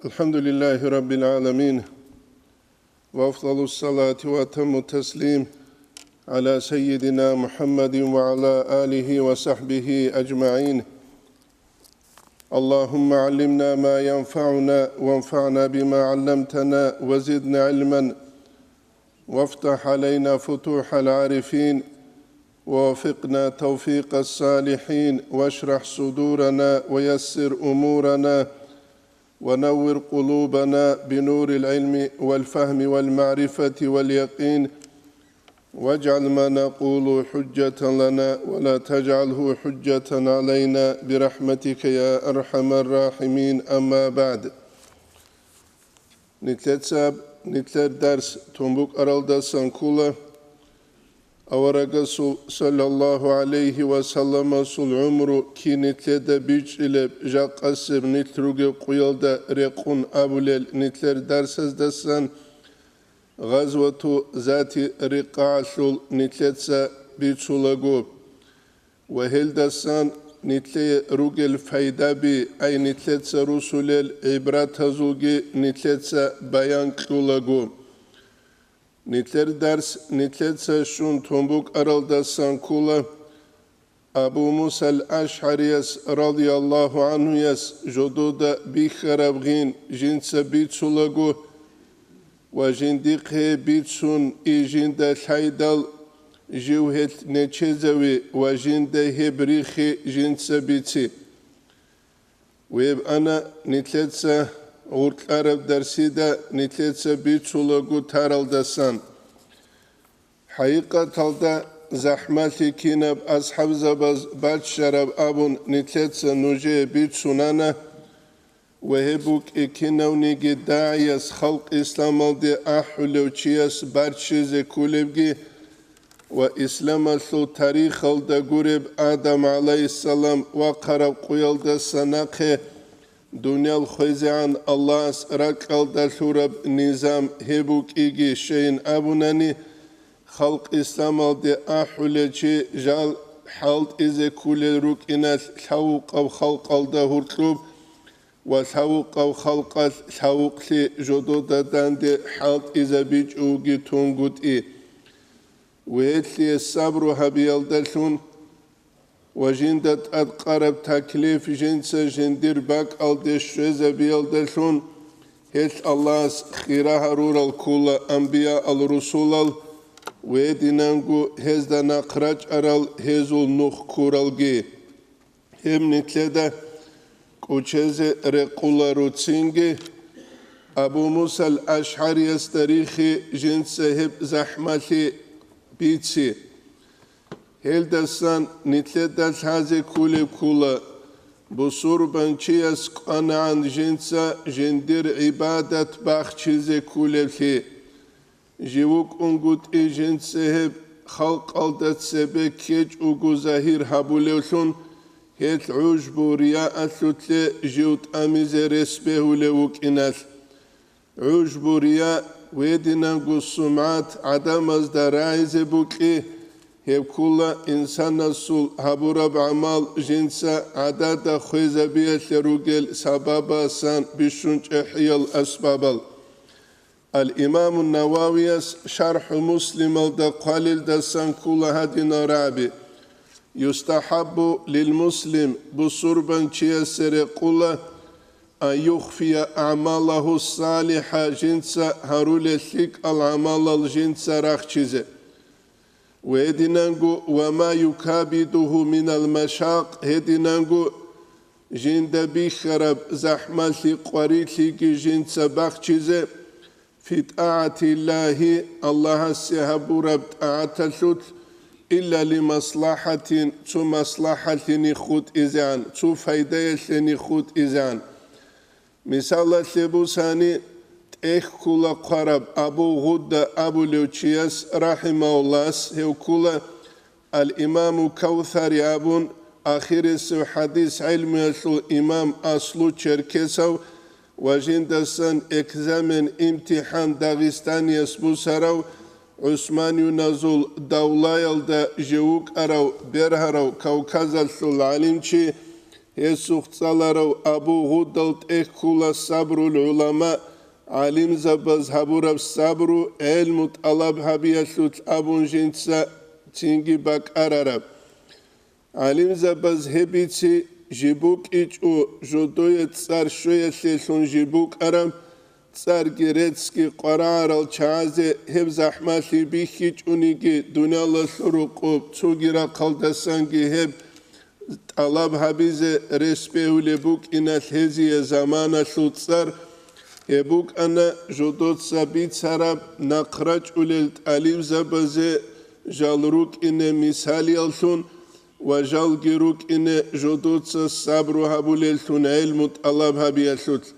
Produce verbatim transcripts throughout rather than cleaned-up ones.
الحمد لله رب العالمين، وأفضل الصلاة وأتم التسليم على سيدنا محمد وعلى آله وصحبه أجمعين. اللهم علمنا ما ينفعنا وانفعنا بما علمتنا وزدنا علما وافتح علينا فتوح العارفين ووفقنا توفيق الصالحين واشرح صدورنا ويسر أمورنا ونور قلوبنا بنور العلم والفهم والمعرفة واليقين واجعل ما نقول حجة لنا ولا تجعله حجة علينا برحمتك يا أرحم الراحمين. أما بعد. Нилъеца нилъер дарс тун букӀаралдасан ккола, аварагасул саллаллагьу гӀалайгьи ва салламасул гӀумру кин нилъеда бичӀчӀилеб жакъасеб нилъ ругеб къуялда рекъун абулел нилъер дарсаздасан Гъазвату Зати Рикъагьалъул нилъеца бицулаго. Ва гьелдасан нилъее ругел пайдаби, ай нилъеца русулел гӀибратазулги нилъеца баян кьулаго. Нилъер дарс нилъеца щун тун букӀаралдасан ккола, Абу Мусал АшгӀарияс радияллагьу гӀанхуяс жодода бихьараб гъин жинца бицулаго, ва жиндихъе бицун и жинда лъайдал, жив гьелъ нечезави ва жинда гьеб рихи жинца бици. Веб ана нилъеца гъуркьараб дарсида нилъеца бицулаго таралдасан. ХӀакъикъаталда, захӀмалъи кинаб асхӀабзабаз баччараб абун нилъеца нужее бицунана, ва гьеб букӀи кинавниги дагӀияс халкъ исламалде ахӀулев чияс барччизе кколебги ва исламалъул тарихалда гуреб Адам гӀалайгьиссалам вахъараб къуялдаса нахъе дуниял хвезегӀан Аллагьас ракьалда лъураб низам гьеб букӀиги щайин абунани, халкъ исламалде ахӀулел чи жал хӀалтӀизе кколел рукӀиналъ лъавукъав халкъалда гьуркьуб ва лъавукъав халкъалъ лъавукълъи жодода данде хӀалтӀизабичӀоги тунгутӀи. Гьелъие сабру гьабиялдалъун ва жинда тӀадкъараб таклиф жинца жиндир бакӀалде щвезабиялдалъун, гьелъ Аллагьас хира гьарурал ккола анбияал-русулал, гьединанго гьезда нахъ рачӀарал гьезул нух ккуралги. Гьеб нилъеда кӀочезе рекъула руцинги, Абу Мусал АшгӀариясда рихи жинца гьеб захӀмалъи бици. Гьелдасан нилъеда лъазе кколеб ккола, бусурбанчияс кӀванагӀан жинца жиндир гӀибадат бахчизе кколеблъи. Жив вукӀунгутӀи жинца гьеб халкъалда цебе ккечӀого загьир гьабулевлъун, гьелъ гӀужбу-рияалъулъе жив тӀамизе рес бегьулев вукӀиналъ. ГӀужбу-рия, гьединанго сумгӀат гӀадамазда рагӀизе букӀи, гьеб ккола инсанасул гьабураб гӀамал жинца гӀадада хвезабиялъе ругел сабабасан бищун чӀехӀиял асбабал. Ал-Имаму Нававияс ШархӀу Муслималда хъвалилдасан ккола гьадинал рагӀаби: «Юстахаббу лил муслим», бусурбанчиясе рекъула, «ан юхфия аъмалагьу салихӀа», жинца гьарулел лъикӀал гӀамалал жинца рахчизе. Гьединанго, «ва ма юкабидугьу минал машакъ», гьединанго жинда бихьараб захӀмалъи-къварилъиги жинца бахчизе, «фи тӀагӀатиллагьи», Аллагьасе гьабураб тӀагӀаталъулъ, «илла ли маслахӀатин», цо маслахӀалъе нихутӀизегӀан, цо файдаялъе нихутӀизегӀан. Мисалалъе бусани, тӀехь ккула хъвараб Абу Гъудда абулев чияс, рахӀимагьуллагьас, гьев ккула Ал-Имаму Кавсари абун, ахирисев хӀадис гӀелмуялъул имам аслу черкесав ва жиндасан экзамен-имтихӀан Дагъистанияс бусарав ГӀусманиюназул давлаялда жив вукӀарав бергьарав Кавказалъул гӀалимчи, Гьесухъ цӀаларав Абу Гъудал тӀехь ккула сабрул гӀулама, гӀалимзабаз гьабураб сабру гӀелму тӀалаб гьабиялъулъ абун жинца цинги бакӀарараб. ГӀалимзабаз гьеб бици жиб букӀичӀо, жодое цӀар щвеялъелъун жиб букӀараб, цӀарги реццги къварагӀарал чагӀазе гьеб захӀмалъи бихьичӀониги, дуниялалъул рукъуб цоги рахъалдасанги гьеб тӀалаб гьабизе рес бегьулеб букӀиналъ гьезие заманалъул цӀар гьеб букӀана жодоца бицараб нахърачӀулел тӀалибзабазе жал рукӀине мисалияллъун ва жалги рукӀине жодоца сабру гьабулеллъун гӀелму тӀалаб гьабиялъулъ.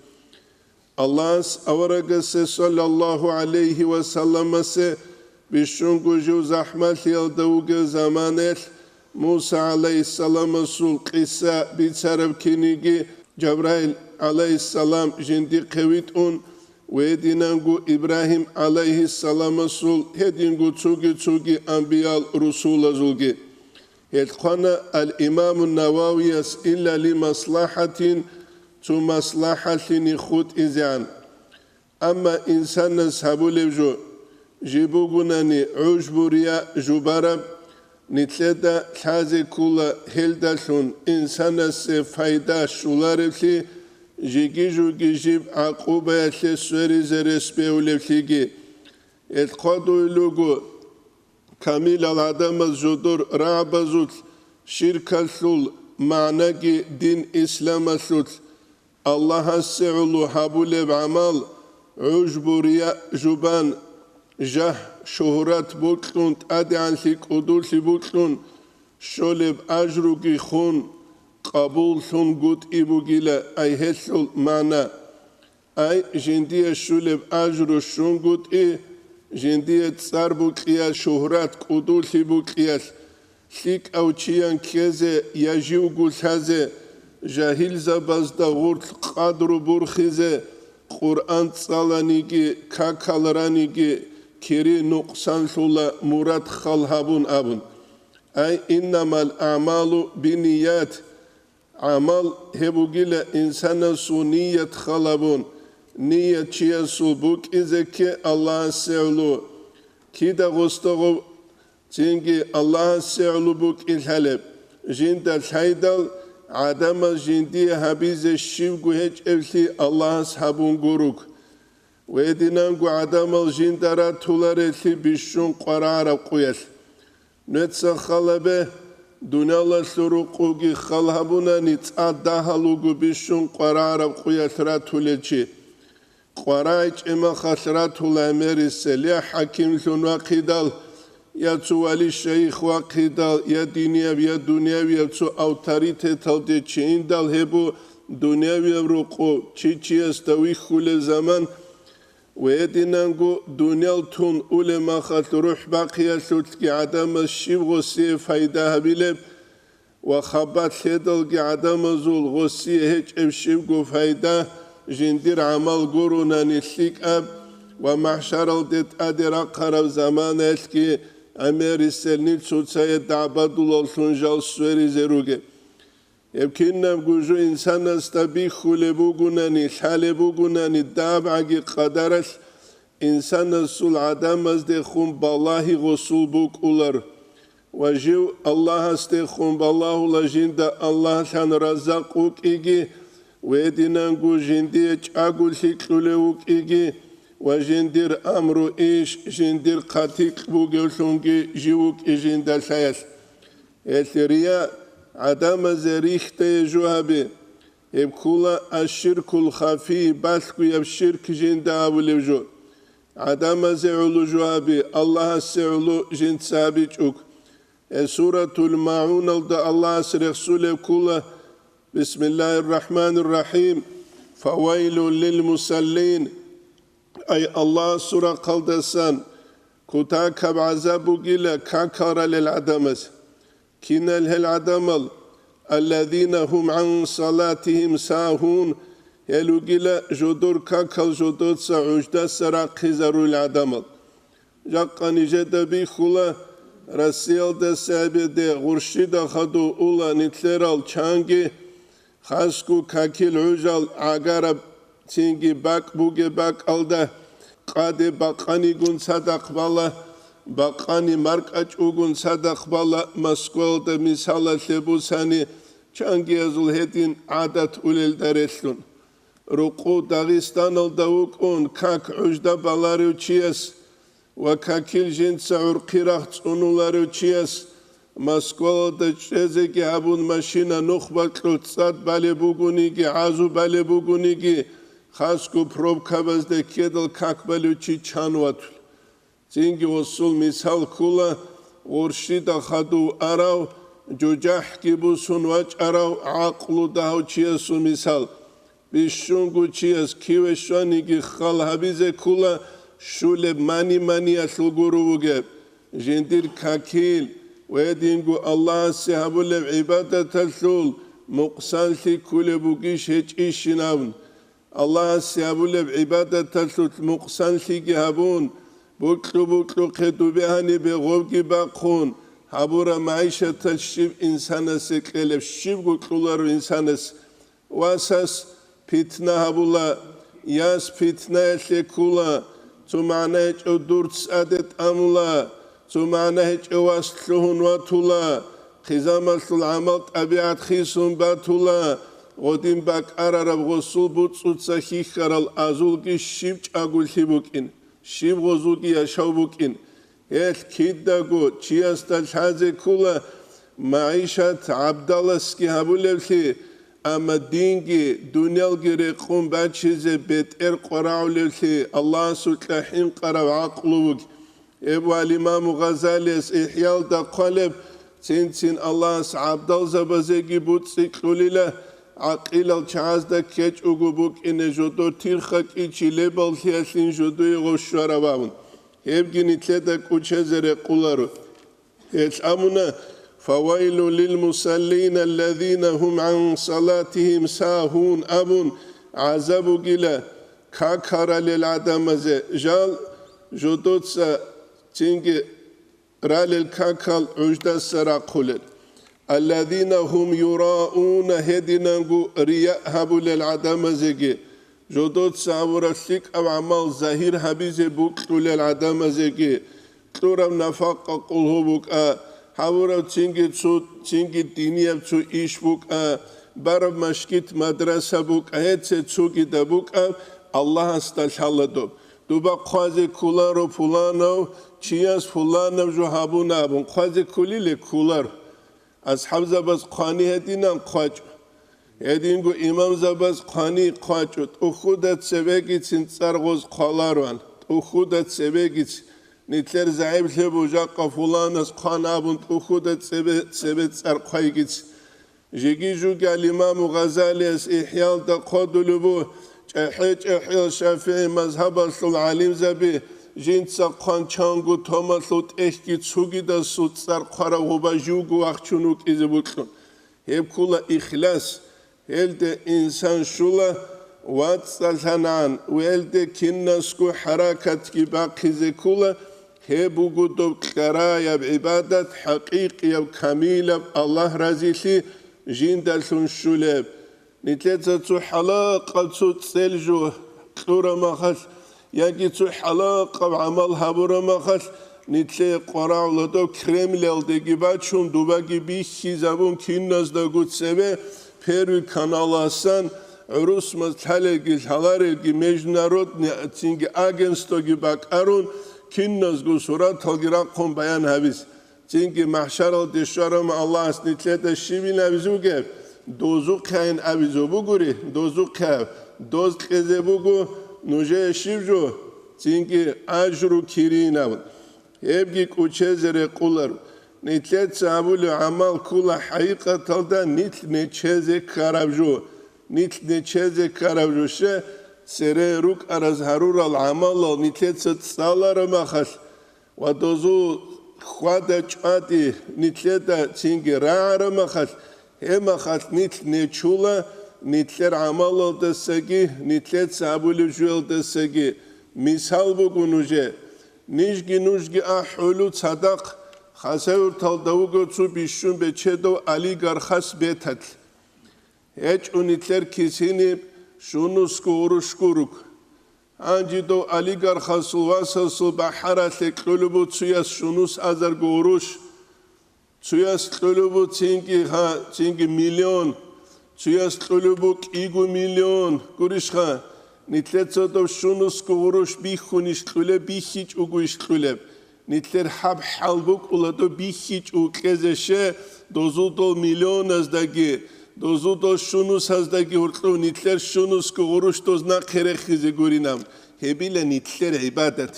Аллагьас аварагасе саллаллагьу гӀалайгьи ва салламасе бищунго жив захӀмалъиялда вугев заманаялъ Муса гӀалайгьиссаламасул къиса бицараб киниги, Жабраил гӀалайгьиссалам жиндихъе витӀун, ва гьединанго Ибрагьим гӀалайгьиссаламасул, гьединго цоги-цоги анбиял-русулазулги. Гьелъ хъвана ал-Имаму Нававияс илла ли маслахӀатин, цо маслахӀалъине хутӀизегӀан. Амма инсанас гьабулев жо, жиб бугунани гӀужбу-рия жубараб, нилъеда лъазе ккола гьелдалъун инсанасе пайда щоларевлъи, жиги-жуги жиб гӀакъубаялъе сверизе рес бегьулевлъиги. Гьелъ хъвадулел руго, камилал гӀадамаз жодор рагӀабазулъ ширкалъул магӀнаги дин исламалъулъ Аллагьасе гӀоло гьабулеб гӀамал, гӀужбу-рия жубан, жагь-шугьрат бокьун, тӀадегӀанлъи кӀудулъи бокьун, щолеб ажруги хун, къабуллъунгутӀи бугила, ай гьелъул магӀна. Ай, жиндие щулеб ажру щунгутӀи, жиндие цӀар букӀиялъ, шугьрат кӀудулъи букӀиялъ, лъикӀав чиян ккезе я живго лъазе, жагьилзабазда гъорлъ къадру борхизе, Къуръан цӀаланиги, какал раниги кири нукъсанлъула мурад хал гьабун абун. Ай, иннамал аъмалу бинният. ГӀамал гьеб бугила инсанасул ният хал гьабун, ният чиясул букӀизе кке Аллагьасе гӀоло. Кида гъосда гъов цинги Аллагьасе гӀоло букӀин лъалеб, жинда лъайдал, гӀадамаз жиндие гьабизе щибго гьечӀеблъи Аллагьас гьабун гуруг. Гьединанго гӀадамал жинда ратулареллъи бищун къварагӀараб къуялъ. Нуеца хал гьабе, дуниялалъул рукъуги хал гьабунани цӀа дагьал вуго бищун къварагӀараб къуялъ ратулел чи. КъварагӀичӀеб мехалъ ратула гӀемерисел, я хӀакимлъун вахъидал, я цо вали-шайих вахъидал, я динияб, я дуниявияб цо авторитеталде чи индал, гьеб бу дуниявияб рукъу, чи чиясда вихьулел заман. Ва гьединанго дуниял тун улеб мехалъ рухӀ бахъиялъулъги гӀадамаз щиб гъосие пайда гьабилеб ва хабалъ лъедалги гӀадамазул гъосие гьечӀеб щибго пайда жиндир гӀамал гурунани лъикӀаб ва махӀшаралде тӀаде рахъараб заманаялъги гӀемерисел нилъ цоцае дагӀбадулаллъун жал сверизе ругеб. Гьеб кинабго жо инсанасда бихьулеб бугунани, лъалеб бугунани, дабгӀаги къадаралъ инсанасул гӀадамаздехун балагьи гъосул букӀулар. Ва жив Аллагьасдехун балагьула жинда Аллагьлъан разакъ вукӀиги, ва гьединанго жиндие чӀаголъи кьулев вукӀиги, ва жиндир амру-иш жиндир хъатикь бугевлъунги жив вукӀи жинда лъаялъ. Гьелъ рия гӀадамазе рихьдае жо гьаби. Гьеб ккула аш-ширкул хафий, балъгояб ширк жинда абулеб жо. ГӀадамазе гӀоло жо гьаби, Аллагьасе гӀоло жинца гьабичӀого. Гьеб Суратул МагӀуналда Аллагьас рехсулеб ккула: Бисмиллагьир рахӀманир рахӀим. Фавайлун лил мусаллин. Ай, Аллагьасул рахъалдасан кутакаб гӀазаб бугила какал ралел гӀадамаз. Кинал гьел гӀадамал? Аллазина гьум гӀан салатигьим сагьун, гьел ругила жодор какал жодоца рахъизарул гӀадамал. Жакъа нижеда бихьула, Россиялда сабиде гъурщида хадув ула нилъерал чанги, Хасго какил гӀужал гӀагараб цинги бакӀ бугеб бакӀалда, къаде бакъанигун цадахъ бала, бакъани маркӀачӀугун цадахъ бала, Москвалда мисалалъе бусани, чангиязул гьедин гӀадат улелда релълъун. Рукъу Дагъистаналда вукӀун как гӀужда баларев чияс ва какил жинца гӀурхъи рахъ цӀунуларев чияс Москвалда чӀезеги гьабун машина нухбакьулъ цӀад балеб бугониги, гӀазу балеб бугониги, хасго пробкабазда ккедал как балев чи чан ватулъ. Цинги гъосул мисал ккула, гъурщида хадув арав, жужахӀги бусун вачӀарав гӀакълу дагьав чиясул мисал. Бищунго чияс киве щваниги хал гьабизе ккула, щулеб мани-маниялъул гуро вугеб. Жиндир какил ва гьединго Аллагьасе гьабулеб гӀибадаталъул мукъсанлъи ккулеб бугищ гьечӀищин абун. Аллагьасе гьабулеб гӀибадаталъулъ мукъсанлъиги гьабун, букьу-букьухъе дубе гьанибе гъобги бахъун, гьабураб магӀишаталъ щиб инсанасе кьелеб, щибго кьуларо инсанас. Васас питна гьабула, яс питнаялъе ккула, цо магӀна гьечӀев дурц аде тӀамула, цо магӀна гьечӀев вас лъугьун ватула, хъизамалъул гӀамал-тӀабигӀат хисун батула, гъодин бакӀарараб гъосул буцӀцӀуца хьихьарал азулги щиб чӀаголъи букӀин, щиб гъозулги яшав букӀин. Гьелъ кидаго чиясда лъазе ккула магӀишат гӀабдаласги гьабулевлъи, амма динги, дуниялги рекъун бачизе бетӀер къварагӀулевлъи Аллагьасукьа хӀинкъараб гӀакълу вугеб. Гьеб ва Имаму Гъазалияс ИхӀялда хъвалеб, цин-цин Аллагьас гӀабдалзабазеги буцӀцӀи кьулила, гӀакъилал чагӀазда ккечӀого букӀине жодор тирха кӀичи лебаллъиялъин жодуе гъов щвараб абун. Гьебги нилъеда кӀучезе рекъуларо. Гьелъ абуна: «Фавайлу лил мусаллина аллазина гьум гӀан салатихим сагьун», абун, гӀазаб бугила какаралел гӀадамазе, жал жодоца цинги ралел какал гӀуждаса рахъулел. «Аллазина гьум юрауна», гьединанго рия гьабулел гӀадамазеги, жодоца гьабураб лъикӀаб гӀамал загьир гьабизе букьулел гӀадамазеги, кьураб нафакъа къулгьу букӀа, гьабураб цинги цо, цинги динияб цо иш букӀа, бараб машгит-мадраса букӀа, гьеце цогидаб букӀа, Аллагьасда лъала доб. Дуба хъвазе кколаро пуланав чияс пуланаб жо гьабуна абун, хъвазе кколиле кколаро. АсхӀабзабаз хъвани гьединан хъвачӀо. Гьединго имамзабаз хъвани хъвачӀо, тӀухьуда цебегицин цӀар гъоз хъвалароан, тӀухьуда цебегицин, нилъер загӀиплъи бужахъа пуланас хъван абун, тӀухьуда цебе, цебе цӀар хъвайгицин. Жеги жугал имаму Гъазалияс ИхӀялда хъвадулеб бу, чӀахӀи-чӀахӀиял ШафигӀи мазгьабалъул гӀалимзаби жинца хъван чанго томалъул тӀехьги цугидасул цӀар хъварав гъуба живго вахчун вукӀизе букьун. Гьеб ккола ихлас, гьелде инсан щула вацӀцӀалъанагӀан, гьелде кинасго хӀаракатги бахъизе ккола, гьеб буго доб кьараяб гӀибадат, хӀакъикъияб, камилаб, Аллагь разилъи жиндалъун щулеб. Нилъеца цо хӀалакъаб цо цӀел жо кьураб махалъ, яги цо хӀалакъаб гӀамал гьабураб махалъ, нилъее къварагӀула доб Кремлалдеги бачун, дубаги бихьизабун, киназдаго цебе Первый каналасан гӀурусмаз лъалелги лъаларелги международный цинги агентствоги бакӀарун, киназго сураталги рахъун баян гьабизе. Цинги махӀшаралде щвараб Аллагьас нилъеда щибин абизе бугеб? Дозухъайин абизе бугури, дозухъав, доз кьезе буго нужее щиб жо? Цинги ажру киринав. Гьебги кӀучезе рекъулар. Нилъеца гьабулев гӀамал ккола хӀакъикъаталда нилъ нечезе ккараб жо. Нилъ нечезе ккараб жо, ще, цере рукӀараз гьарурал гӀамалал нилъеца цӀалараб махалъ, ва дозул хьвада чӀвади нилъеда цинги рагӀараб махалъ, гьеб махалъ нилъ нечула нилъер гӀамалалдасаги, нилъеца гьабулеб жуялдасаги. Мисал буго нужее. Нижги нужги ахӀулев цадахъ Хасавюрталда вуго цо бищун бечедав олигархас беталъ. ГьечӀо нилъер кисиниб щунусго гъурущ гуруг. Гьанже дов олигархасул васасул бахӀаралъе кьолеб буго цуяс щунус азарго гъурущ, цуяс кьолеб буго цинги, гьа, цинги миллион, цуяс кьолеб буго кӀиго миллион. Гурищха, нилъеца дов щунусго гъурущ бихьунищ кьулеб, бихьичӀого иш кьулеб? Нилъер гьаб хӀал букӀула доб бихьичӀого кьезе ще, дозул дол миллионаздаги, дозул дол щунусаздаги гьоркьов нилъер щунусго гъурущ доз нахъе рехизе гуринаб. Гьебила нилъер гӀибадат.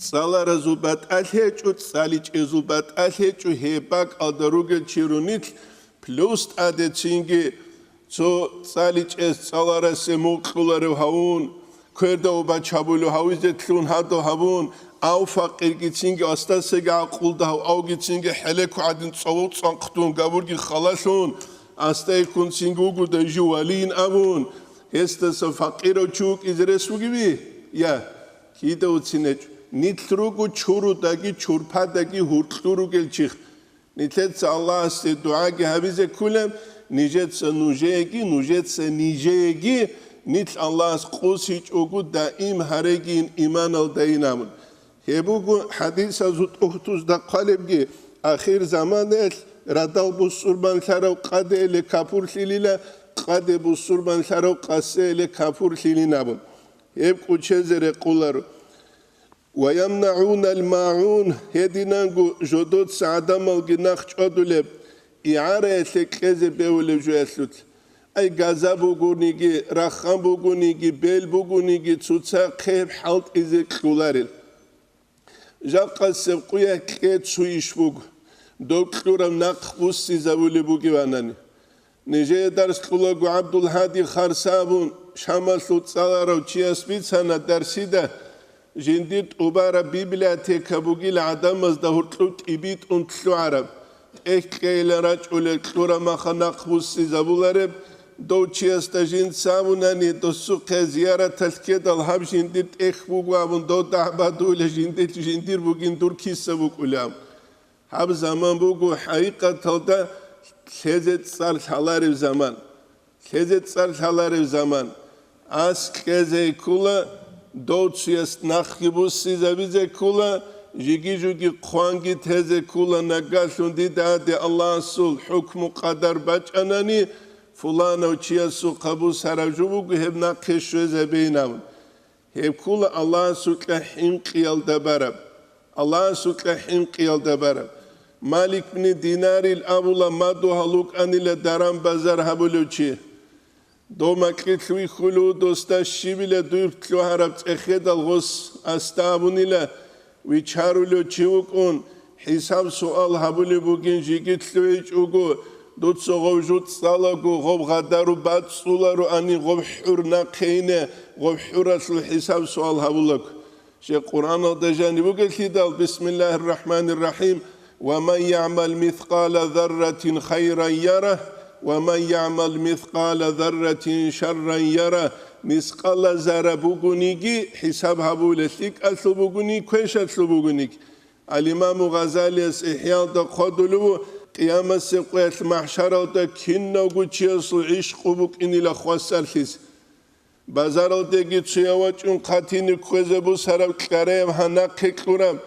ЦӀаларазул батӀалъи гьечӀо, цӀаличӀезул батӀалъи гьечӀо, гьеб бакӀалда ругел чи ру нилъ, плюс тӀаде цинги цо цӀаличӀез цӀаларасе мукьуларев гьавун, кверда убач гьабулев гьавизе лъун гьадо гьабун, ав факъиргицинги астасаги гӀакъулда гьав, авгицинги хӀелеко гӀадин цӀолов цӀанхъдун габурги халалъун, астайккунцинги вугодай жив валийин абун, гьесдаса факъирав чи вукӀизе рес вугеви? Я, кида вуцинечӀо. Нилъ руго чурудаги чурпадаги гьуркьу ругел чих. Нилъеца Аллагьасде дугӀаги гьабизе кколеб, нижеца нужееги, нужеца нижееги, нилъ Аллагьас къосичӀого даим гьарегийин иманалдайин абун. Гьеб буго хӀадисазул тӀухьдузда хъвалебги, ахир заманаялъ радал бусурманлъарав къадеялъе капурлъилила, къаде бусурманлъарав къасеялъе капурлъилин абун. Гьеб кӀучезе рекъоларо. «Ва ямнагӀунал магӀун», гьединанго жодоца гӀадамалги нахъ чӀвадулеб, игӀараялъе кьезе бегьулеб жоялъулъ. Ай, газа бугониги, рахъан бугониги, бел бугониги, цоца хъеб хӀалтӀизе кьоларел. Жакъасеб къуялъ кье цо иш буго, дов кьураб нахъ буссизабулеб бугеванани. Нижее дарс кьулаго ГӀабдулгьади Харса абун, Шамалъул цӀаларав чияс бицана дарсида, жиндир тӀубараб библиотека бугила гӀадамазда гьоркьов тӀибитӀун лъугӀараб, тӀехь кьейилан рачӀулел кьураб маха нахъ буссизабулареб, дов чиясда жинца абунани, досухъе зияраталъ ккедал гьаб жиндир тӀехь буго абун, дов дагӀбадуйла жиндир, жиндир бугин дур киса букӀулеб. Гьаб заман буго хӀакъикъаталда лъезе цӀар лъаларев заман. Лъезе цӀар лъаларев заман. Ас кьезе ккола, дов чияс нахъги буссизабизе ккола, жиги-жуги хъванги тезе ккола, нагагьлъун дида гьаде Аллагьасул хӀукму-къадар бачӀанани, фуланав чиясухъа бусараб жо буго, гьеб нахъе щвезабейин абун. Гьеб ккола Аллагьасукьа хӀинкъиялда бараб. Аллагьасукьа хӀинкъиялда бараб. Малик бни Динарил абула мадугьал вукӀанила даран-базар гьабулев чи. Дов макьилъ вихьулев досда щибила дур лъугьараб цӀехедал гъос аста абунила, вичарулев чи вукӀун, хӀисаб-суал гьабулеб бугин жиги лъугӀичӀого, дуца гъов жуцӀцӀалаго, гъов гъадару бацӀцӀулароани, гъов хӀур нахъе ине, гъов хӀуралъул хӀисаб-суал гьабулаго. Щай Къуръаналда жаниб бугелъидал, бисмиллагьир рахӀманир рахӀим, «Ва ман ягӀмал мискъала зарратин хайран ярагь, ва ман ягӀмал мискъала зарратин шарран ярагь», мискъала зарра бугониги хӀисаб гьабулеб, лъикӀалъул бугони, квешалъул бугониги. Ал-Имаму Гъазалияс ИхӀялда хъвадулев ву, къиямасеб къоялъ махӀшаралда кинавго чиясул гӀишкъу букӀинила хвасарлъизе. Базаралдеги цуяв вачӀун хъатине кквезе бусараб кьараяб гьанахъе кьураб,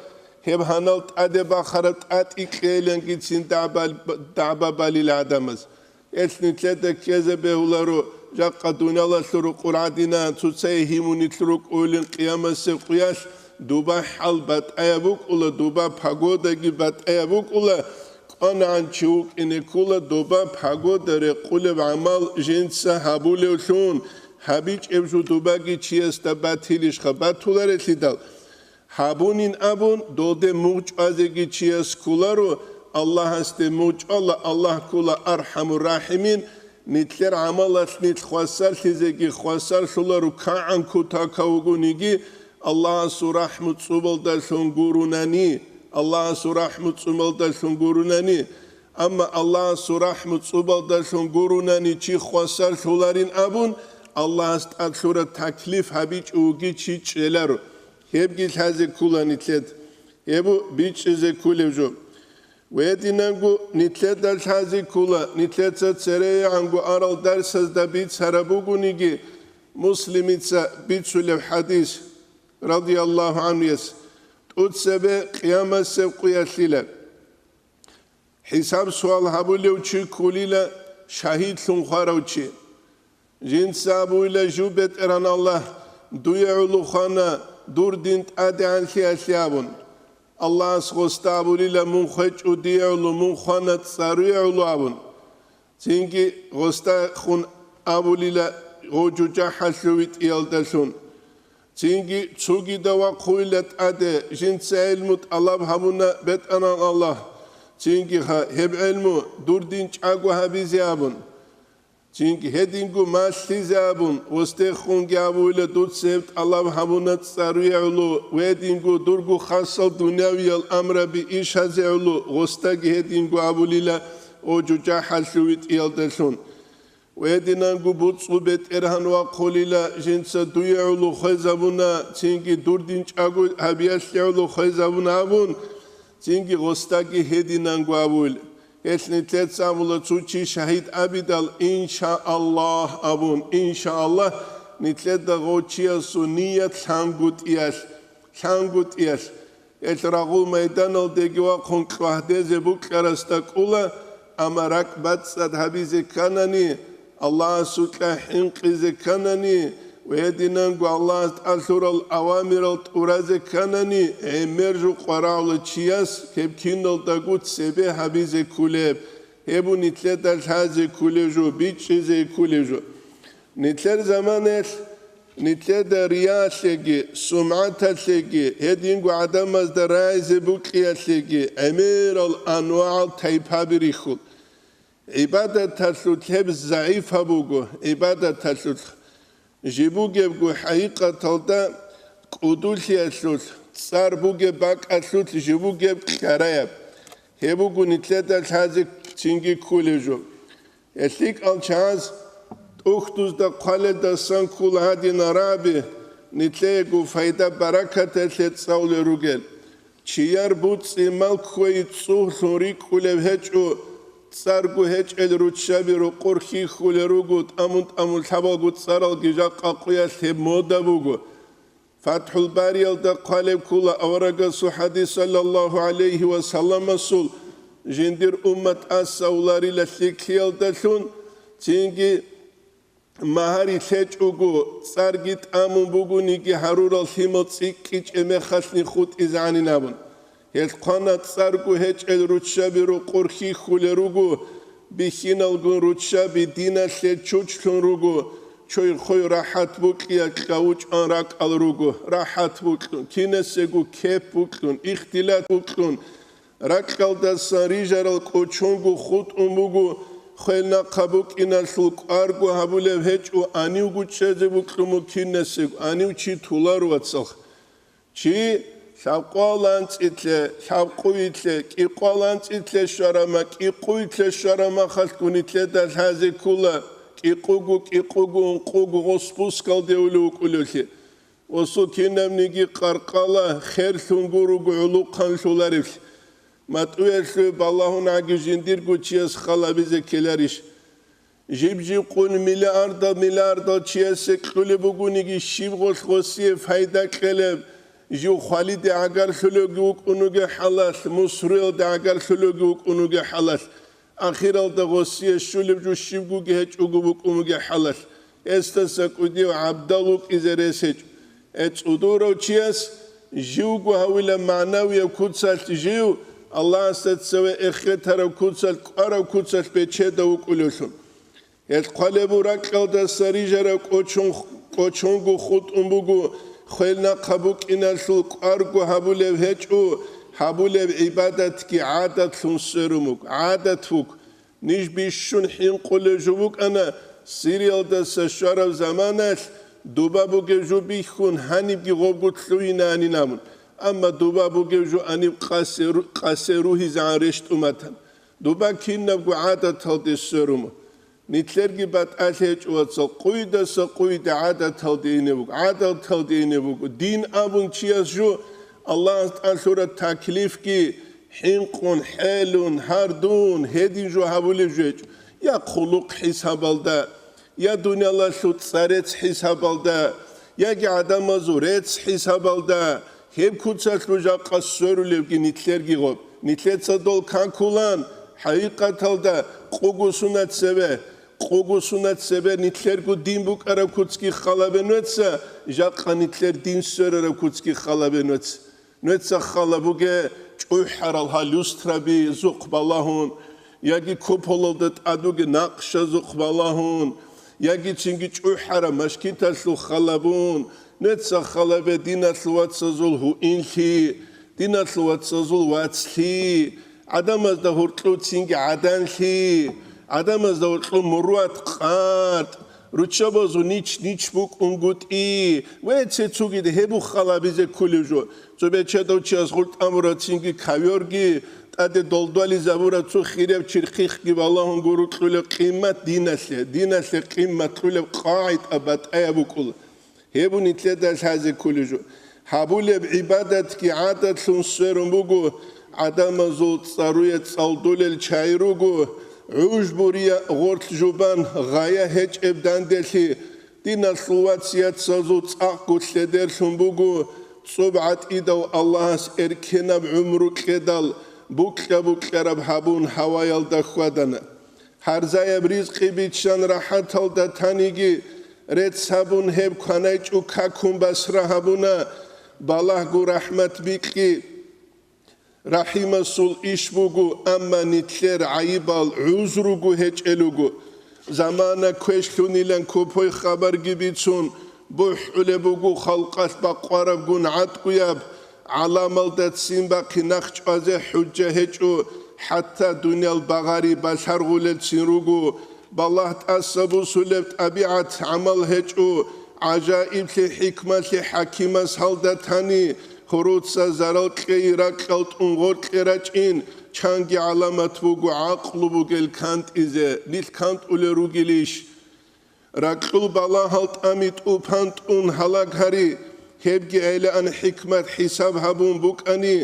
гьеб гьанал тӀаде бахараб тӀатӀи кьейилангицин дагӀба-, дагӀба балила гӀадамаз. Гьелъ нилъеда ккезе бегьуларо, жакъа дуниялалъул рукъур гӀадинан цоцае гьимунилъ рукӀуйлин къиямасеб къуялъ, дуба хӀал батӀаяб букӀула, дуба погодаги батӀаяб букӀула, кӀванагӀан чи вукӀине ккула, дуба погода рекъулеб гӀамал жинца гьабулевлъун, гьабичӀеб жо дубаги чиясда батилищха, батуларелъидал. Гьабунин абун, долде мугъ чӀвазеги чияс кколаро, Аллагьасде мугъ чӀвала, Аллагь ккола АрхӀамур-рахӀимин, нилъер гӀамалалъ нилъ хвасарлъизеги хвасарлъуларо, кагӀан кутака вугониги, Аллагьасул рахӀму цӀубалдалъун гурунани, Аллагьасул рахӀму цӀубалдалъун гурунани, амма Аллагьасул рахӀму цӀубалдалъун гурунани чи хвасарлъуларин абун, Аллагьас тӀад лъураб таклиф гьабичӀо вуги чи чӀеларо. Гьебги лъазе ккула нилъед. Гьеб бичӀчӀизе ккулев жо. Гьединанго нилъеда лъазе ккола, нилъеца церегӀанго арал дарсазда бицараб бугониги, Муслимица бицулеб хӀадис, радияллагьу гӀанхуяс, тӀоцебе къиямасеб къуялъила. ХӀисаб-суал гьабулев чи кколила шагьидлъун хварав чи. Жинца абуйла: «Жу, БетӀергьан Аллагь, дуе гӀоло хвана дур дин тӀадегӀанлъиялъе», – абун. Аллагьас гъосда абулила: «Мун хвечӀо дие гӀоло, мун хвана цӀаруе гӀоло», – абун. Цинги гъосда хун абулила: «Гъо жужахӀалъув витӀиялдалъун». Цинги цогида вахъуйла тӀаде, жинца гӀелму тӀалаб гьабуна: «БетӀергьан Аллагь, цинги гьа-, гьеб гӀелму дур дин чӀаго гьабизе», – абун. Цинги гьединго малъизе абун, гъосдехунги абуйла: «Дуца гьеб тӀалаб гьабуна цӀаруе гӀоло, гьединго дурго хасал дунявиял амраби ишазе гӀоло», гъосдаги гьединго абулила: «О жужахӀалъув витӀиялдалъун». Гьединанго буцӀцӀу бетӀергьан вахъулила, жинца дуе гӀоло хвезабуна, цинги дур дин чӀаго гьабиялъе гӀоло хвезабуна абун, цинги гъосдаги гьединанго абуйла. Гьелъ нилъеца амула цо чи шагьид абидал, иншааллагь абун, иншааллагь, нилъеда гъов чиясул ният лъангутӀиялъ, лъангутӀиялъ. Гьелъ рагъул майданалдеги вахъун кьвагьдезе букьарасда кӀула, амма ракӀ бацӀцӀад гьабизе кканани, Аллагьасукьа хӀинкъизе кканани ва гьединанго Аллагьас тӀалъурал авамирал тӀуразе кканани, гӀемер жо къварагӀула чияс гьеб киналдаго цебе гьабизе кколеб, гьеб нилъеда лъазе кколеб жо, бичӀчӀизе кколеб жо. Нилъер заманаялъ нилъеда риялъеги, сумгӀаталъеги, гьединго гӀадамазда рагӀизе букӀиялъеги гӀемерал анвагӀал тайпаби рихьул. ГӀибадаталъулъ гьеб загӀипаб буго, гӀибадаталъулъ. Жиб бугебго хӀакъикъаталда кӀудулъиялъулъ, цӀар бугеб бакӀалъулъ жиб бугеб кьараяб. Гьеб буго нилъеда лъазе цинги кколеб жо. ГьелъикӀал чагӀаз тӀухьдузда хъвалелдасан ккола гьадинал рагӀаби, нилъеего пайда-баракаталъе цӀалулел ругел. Чияр буцӀцӀи-мал кквей цӀугълъун рикӀкӀулеб гьечӀо, цӀарго гьечӀел руччаби рокъор хьихьулел руго, тӀамун-тӀамун лъабалго цӀаралги жакъа къуялъ гьеб мода буго. ФатхӀул Бариялда хъвалеб ккола аварагасул хӀадис, саллаллагьу гӀалайгьи ва салламасул, жиндир уммат тӀаса уларила лъикӀлъиялдалъун, цинги магьари лъечӀого, цӀарги тӀамун бугониги гьарурал лъимал цӀикӀкӀичӀеб мехалъни хутӀизегӀанин абун. Гьелъ хъвана цӀарго гьечӀел руччаби рокъор хьихьулел руго, бихьиналгун руччаби диналъе чучлъун руго, чой-хой рахӀат букьиялъ кьавучӀан ракӀал руго, рахӀат букьун, кинасего кеп букьун, ихтилат букьун, ракьалдасан рижарал кӀочонго хутӀун буго, хвел нахъа букӀиналъул кӀварго гьабулеб гьечӀо, анивго чӀезе букьун буго кинасего, анив чи толаро, вацал. Чи лъабкъоялда анцӀилъе, лъабкъуялда, кӀикъоялда анцӀилъе щвараб ма, кӀикъуялда щвараб махалъ нилъеда лъазе ккола, кӀикъуго, кӀикъуго, ункъуго гъос спускалде улев вукӀулевлъи. Гъосул кинабниги къаркъала херлъун гуруго гӀулухъанлъуларевлъи. МатӀуялъуве балагьун гӀаги жиндирго чияс хал гьабизе ккеларищ? Жиб-жиб къун миллиардал-миллиардал чиясе кьулеб бугониги, щиб гъолъ гъосие пайда кьелеб? Жив хвалиде гӀагарлъулевги вукӀун вугеб хӀалалъ, мусруялде гӀагарлъулевги вукӀун вугеб хӀалалъ, ахиралда гъосие щулеб жо щибгоги гьечӀого букӀун вугеб хӀалалъ, гьесдаса кӀудияв гӀабдал вукӀизе рес гьечӀо. Э, цӀудурав чияс живго гьавила магӀнавияб куцалъ жив, Аллагьасда цеве эхетараб куцалъ, кӀвараб куцалъ бечедав вукӀулевлъун. Гьелъ хъвалеб буго, ракьалдаса рижараб кӀочон-, кӀочонго хутӀун буго, хвел нахъа букӀиналъул кӀварго гьабулеб гьечӀо, гьабулеб гӀибадатги гӀадатлъун сверун буго, гӀадат буго. Ниж бищун хӀинкъулев жо букӀана, Сириялдаса щвараб заманалъ, дуба бугеб жо бихьун, гьанибги гъобго лъугьинанин абун. Амма дуба бугеб жо гьаниб къасе ру-, къасе ругьизегӀан рещтӀун батана. Дуба кинабго гӀадаталде сверун буго. Нилъерги батӀалъи гьечӀо, вацал, къуйдаса къуйде гӀадаталде ине буго, гӀадаталде ине буго. Дин абун чияс жо, Аллагьас тӀалъураб таклифги, ХӀинкъун, хӀелун, гьардун, гьедин жо гьабулеб жо гьечӀо, я хъулухъ хӀисабалда, я дуниялалъул цӀарец хӀисабалда, яги гӀадамазул рецц хӀисабалда, гьеб куцалъул жакъа сверулебги нилъерги гъоб. Нилъеца дол канкулан, хӀакъикъаталда, къугу сунат цебе, къугу сунат цебе нилъерго дин букӀараб куцги халабе нуца, жакъа нилъер дин сверараб куцги халабе нуца. Нуца хала буге чӀухӀарал гьал люстраби зухъ балагьун, яги куполалда тӀад буге накъша зухъ балагьун, яги цинги чӀухӀараб машкиталъул хала бун, нуца халабе диналъул вацазул гьуинлъи, диналъул вацазул вацлъи, гӀадамазда гьоркьов цинги гӀаданлъи, гӀадамазда гьоркьов муруват къатӀ, руччабазул нич-нич букӀунгутӀи, ва цецуги гьеб хала бизе кколев жо. Цо бечедав чияс гъуртӀамурацинги ковёрги, тӀаде долдвализабураб цо хирав чирхъихъги балагьун гурукьулеб къимат диналъе, диналъе къимат кьулеб къагӀида батӀаяб букӀула. Гьеб нилъеда лъазе кколев жо. Гьабулеб гӀибадатги гӀадатлъун сверун буго, гӀадамазул цӀаруе цӀалдулел чай руго, гӀужбурия гъорлъ жубан гъая гьечӀеб данделъи, диналъул вацияцазул цӀакъго лъедерлъун буго, цӀоб гӀатӀидав Аллагьас эркенаб гӀумру кьедал, букьа-букьараб гьабун гьаваялда хьвадана. Гьарзаяб ризкъи биччан рахӀаталда таниги, рецц гьабун гьеб кванайчӀо какун басра гьабуна, балагьго рахӀмат бикьи. РахӀимасул иш буго, амма нилъер гӀайибал гӀузруго гьечӀелуго. Замана квешлъунилан копой хабарги бицун, бухӀулеб буго халкъалъ бакъварабгун гӀатӀгуяб, гӀаламалда ццин бахъи нах чӀвазе хӀужжа гьечӀо, хӀатта дуниял багъари балъаргъулелцин руго, балагь тӀаса бусулеб тӀабигӀат гӀамал гьечӀо, гӀажаиблъи хӀикмалъи хӀакимас гьалда тани, гьуруца зарал кьей ракьал тӀун гъоркье рачӀин, чанги гӀаламат буго гӀакълу бугел кантӀизе, нилъ кантӀулел ругилищ? Ракьул балагьал тӀами тӀупан тӀун гьалаг гьари, гьебги гӀелаан хӀикмат хӀисаб гьабун букӀани,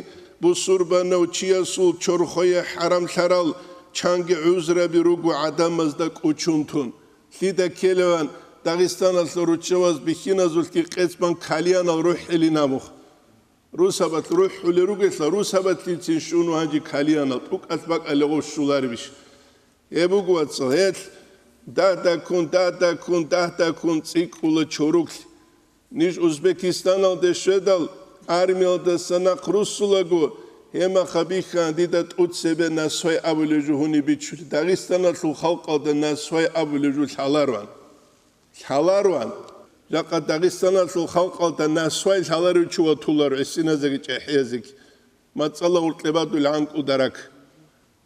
бусурбанав чиясул чорхое хӀарамлъарал чанги гӀузраби руго гӀадамазда кӀучун тун. Лъида ккелеван, Дагъистаналъул руччабаз бихьиназулъги къецӀбан кальянал рухӀилин абухъ. Русабат рухӀулел ругелъа, русабатлъицин щун гьанже кальянал тӀукӀалъ бакӀалъ гъов щуларебищ? Гьеб буго, вацал, гьелъ дагь-даккун, дагь-даккун, дагь-даккун цӀикӀкӀула чоруклъ. Ниж Узбекистаналде щведал, армиялдаса нахъ руссулаго, гьемаха бихьан дида тӀуцебе насвай абулев жо гьуниб бичулъ, Дагъистаналъул халкъалда насвай абулев жо лъалароан. Лъалароан. Жакъа Дагъистаналъул халкъалда насвай лъаларев чи ватуларо гӀисиназеги чӀехӀиязеги. МацӀала гъуркье бадул гӀанкӀу дарак.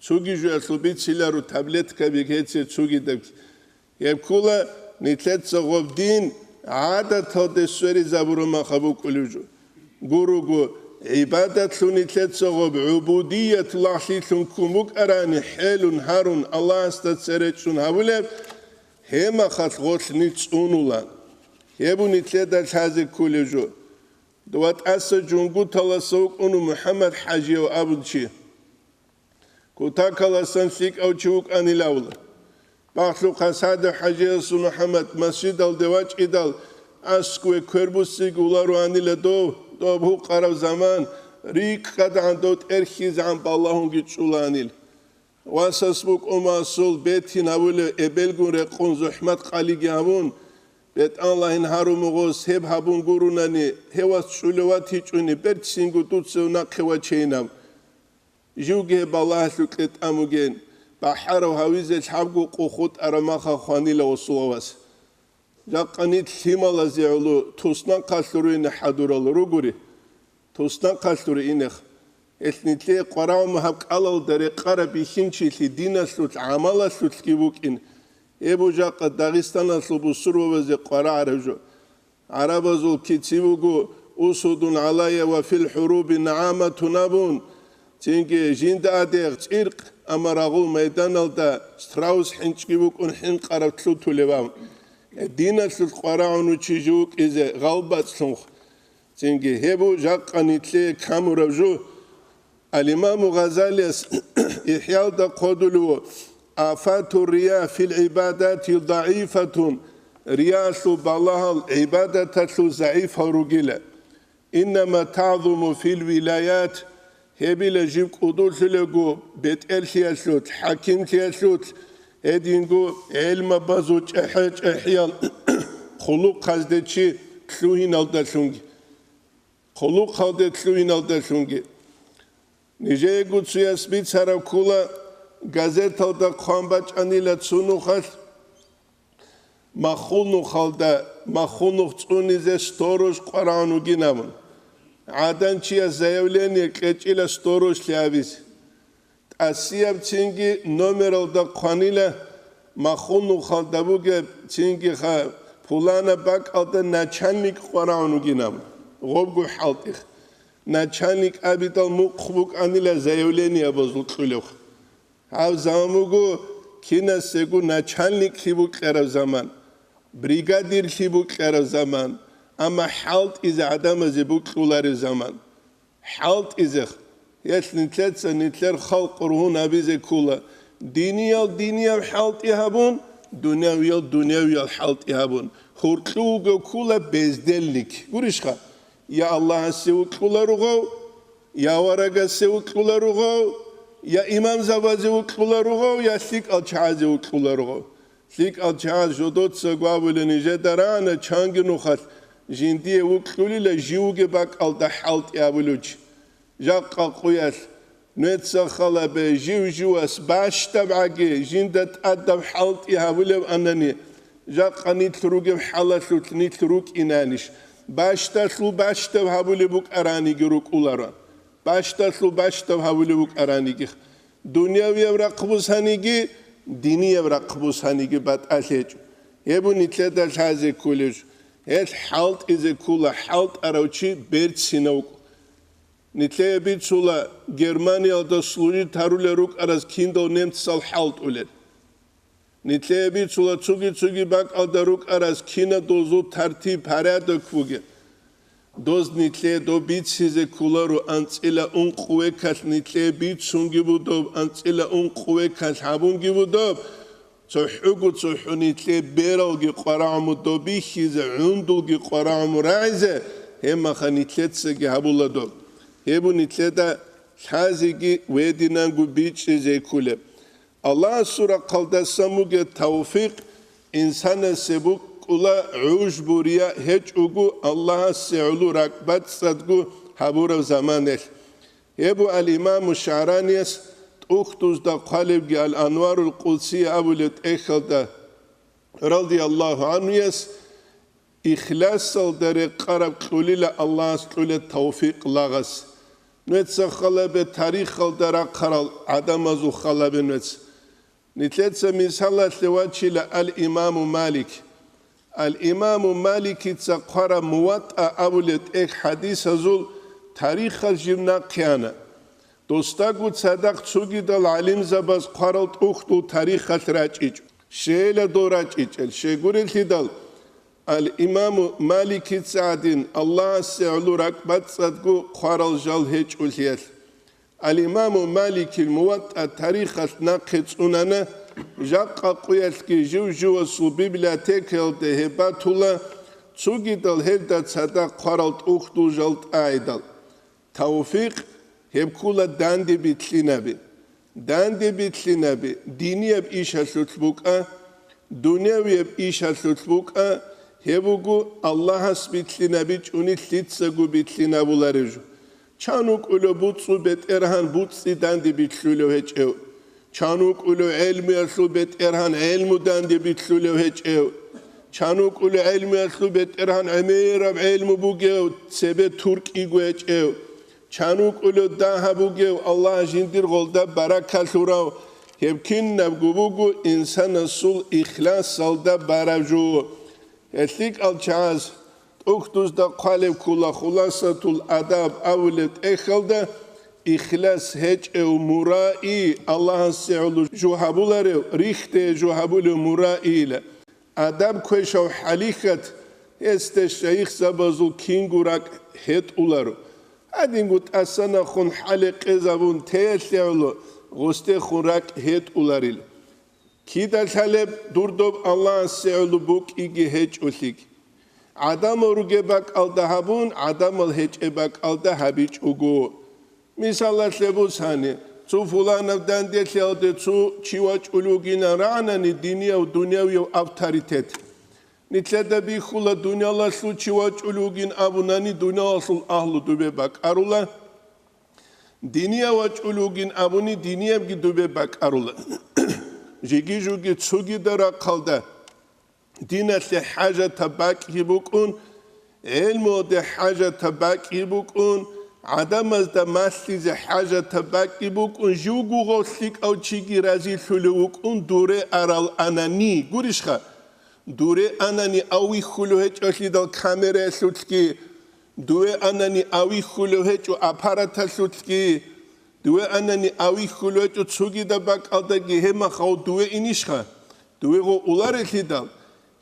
Цуги жуялъул бициларо таблеткаби гьеце цугидабги. Гьеб ккола нилъеца гъоб дин гӀадаталде сверизабураб маха букӀулев жо. Гуруго, гӀибадатлъун нилъеца гъоб гӀубудият лагълъилъун ккун букӀарани, хӀелун гьарун Аллагьасда цере чӀун гьабулеб, гьеб махалъ гъолъ нилъ цӀунула. Гьеб нилъеда лъазе кколев жо. Дова тӀаса Жунгуталаса вукӀуна МухӀаммад ХӀажияв абун чи. Кутакаласан лъикӀав чи вукӀанилавла. Бахлъухъа СагӀдов ХӀажиясул МухӀаммад масжидалде вачӀидал, аскӀове квербуссиги уларуанила дов, доб гьукъараб заман, рикӀкӀадгӀан дов тӀерхьизегӀан балагьунги чӀуланил. Васас букӀун масул бетин гьавулев эбелгун рекъон зухӀмат къалиги гьавун, бетӀан лагьин гьарумугъос гьеб гьабун гурунани, гьев вас чӀулев ватичӀуни, берцинго дуцев нахъе вачейинаб. Живги гьеб балагьалъукье тӀамуген, бахӀарав гьавизе лъабго къо хутӀараб маха хванила осулавас. Жакъа нилъ лъималазе гӀоло туснахъалъур ине хӀадурал ругури. Туснахъалъур инех. Гьелъ нилъее къварагӀун гьаб кӀалалда рекъараб бихьинчилъи диналъулъ, гӀамалалъулъги букӀин. Гьеб жакъа Дагъистаналъул бусурбабазе къварагӀараб жо. ГӀарабазул кици буго, «Усудун гӀалайя ва фил хӀуруби нагӀаматун» абун, цинги жинда адегъ цӀиркъ, амма рагъул майданалда страус хӀинчӀги букӀун хӀинкъараб лъутулев абун. Диналъулъ къварагӀун чи жив вукӀизе гъалбацӀлъунх. Цинги гьеб жакъа нилъее камураб жо. Ал-Имаму Гъазалияс ИхӀялда хъодулев: «Афату рия фил гӀибадати даифатун», риялъул балагьал гӀибадаталъул загӀипал ругила. «Иннама таъзуму фил вилаят», гьебила жиб кӀудулъулаго бетӀерлъиялъулъ, хӀакимлъиялъулъ, гьединго гӀелмабазул чӀехӀе-чӀехӀиял хъулухъазде чи лъугьиналдалъунги. Хъулухъалде лъугьиналдалъунги. Нижеего цояс бицараб ккола, газеталда хъван бачӀанила цо нухалъ, махул нухалда, махул нух цӀунизе сторож къварагӀун вугин абун. ГӀадан чияс заявление кьечӀила сторожлъи абизе. ТӀасияб цинги номералда хъванила, махул нухалда бугеб цинги ха, пуланаб бакӀалда начальник къварагӀун вугин абун. Гъобго хӀалтӀихъ. Начальник абидал мухъ букӀанила заявлениябазул кьулев. Гьав заман буго кинасего начальниклъи букьараб заман, бригадирлъи букьараб заман, амма хӀалтӀизе гӀадамазе букьулареб заман. ХӀалтӀизех, гьелъ нилъеца нилъер халкъ ругьун гьабизе ккола, диниял динияб хӀалтӀи гьабун, дунявиял дунявиял хӀалтӀи гьабун, гьуркьу вуго ккола бездельник. Гурищха? Я Аллагьасе вукьула ругъав, я варагасе вукьула ругъав, я имамзабазе вукьула ругъав, я лъикӀал чагӀазе вукьула ругъав. ЛъикӀал чагӀаз жодоцаго абулеб нижеда рагӀана чанги нухалъ жиндие вукьулила живги бакӀалда хӀалтӀи абулев чи. Жакъа къуялъ, нуеца халабе, жив-живас бащдабгӀаги жинда тӀадаб хӀалтӀи гьабулеб анани, жакъа нилъ ругеб хӀалалъулъ нилъ рукӀинанищ, бащдалъул бащдаб гьабулеб букӀараниги рукӀуларо, бащдалъул бащдаб гьабулеб букӀараниги. Дунявияб рахъ бусаниги, динияб рахъ бусаниги батӀалъ гьечӀо. Гьеб нилъеда лъазе кколеб жо. Гьелъ хӀалтӀизе ккола, хӀалтӀарав чи берцинав вукӀун. Нилъее бицула Германиялда служить гьарулел рукӀараз киндал немцал хӀалтӀулел. Нилъее бицула цоги-цоги бакӀалда рукӀараз кинаб дозул тартиб-порядок бугеб. Доз нилъее доб бицизе кколаро анцӀила ункъ векалъ нилъее бицунги будоб, анцӀила ункъ векалъ гьабунги будоб. ЦохӀого цохӀо нилъее бералги къварагӀму доб бихьизе, гӀундулги къварагӀму рагӀизе, гьебмаха нилъецаги гьабула доб. Гьеб нилъеда лъазеги гьединанго бичӀчӀизе кколеб. Аллагьасул рахъалдасан бугеб тавфикъ инсанасе букӀула гӀужбу-рия гьечӀого Аллагьасе гӀоло ракӀбацӀцӀадго гьабураб заманалъ. Гьеб буго ал-Имаму ШагӀранияс тӀухьдузда хъвалебги ал-Анварул Къудсия абулеб тӀехьалда, радияллагьу гӀанхуяс, ихласалда рекъараб кьулила Аллагьас кьулеб тавфикъ лагъас. Нуеца халабе тарихалда рахъарал гӀадамазул халабе нуеца. Нилъеца мисалалъе вачила ал-Имаму Малик. Ал-Имаму Маликица хъвараб МуватӀа абулеб тӀехь хӀадисазул тарихалъ жиб нахъе ана. Досдаго цадахъ цогидал гӀалимзабаз хъварал тӀухьдул тарихалъ рачӀичӀо. Щейила дол рачӀичӀел, щайгурелъидал, ал-Имаму Маликица гӀадин Аллагьасе гӀоло ракӀбацӀцӀадго хъварал жал гьечӀолъиялъ. Ал-Имаму Маликил МуватӀа тарихалъ нахъе цӀунана, жакъа къуялъги жив-живасул библиотекаялда гьеб батула, цогидал гьелда цадахъ хъварал тӀухьдул жал тӀагӀидал. Тавфикъ гьеб ккола данде битлъинаби. Данде битлъинаби динияб ишалъулъ букӀа, дунявияб ишалъулъ букӀа, гьеб буго Аллагьас битлъинабичӀони лъицаго битлъинабулареб жо. Чан вукӀулев буцӀцӀу бетӀергьан буцӀцӀи данде битлъулев гьечӀев? Чан вукӀулев гӀелмуялъул бетӀергьан гӀелму данде битлъулев гьечӀев? Чан вукӀулев гӀелмуялъул бетӀергьан гӀемераб гӀелму бугев, цебе туркӀиго гьечӀев? Чан вукӀулев дагьаб бугев, Аллагь жиндир гъолда баракалъурав? Гьеб кинабго буго инсанасул ихласалда бараб жо. ГьелъикӀал чагӀаз тӀухьдузда хъвалеб ккола Хуласатул Адаб абулеб тӀехьалда, ихлас гьечӀев мураи, Аллагьасе гӀоло жо гьабуларев, рихьде жо гьабулев мураийила. Адаб квешав хӀалихьат, гьесде шайихзабазул кинго ракӀ гьетӀуларо. Гьадинго тӀасанахун хӀале къезабун теялъе гӀоло гъустехун ракӀ гьетӀуларил. Кида лъалеб дур доб Аллагьасе гӀоло букӀиги гьечӀолъиги. ГӀадамал ругеб бакӀалда гьабун, гӀадамал гьечӀеб бакӀалда гьабичӀого. Мисалалъе бусани, цо фуланаб данделъиялде цо чи вачӀулев вугинан рагӀанани динияв, дунявияв авторитет. Нилъеда бихьула, дуниялалъул чи вачӀулев вугин абунани, дуниялалъул агьлу дубе бакӀарула, динияв вачӀулев вугин абуни, диниябги дубе бакӀарула. Жиги-жуги цогида рахъалда диналъе хӀажатаб бакӀги букӀун, гӀелмуялде хӀажатаб бакӀги букӀун, гӀадамазда малъизе хӀажатаб бакӀги букӀун, живго гъов лъикӀав чиги разилъулев вукӀун дуре арал анани. Гурищха? Дуре анани авихьулев гьечӀолъидал камераялъулъги, дуе анани авихьулев гьечӀо аппараталъулъги, дуе анани авихьулев гьечӀо цогидаб бакӀалдаги, гьеб махав дуе инищха? Дуего уларелъидал,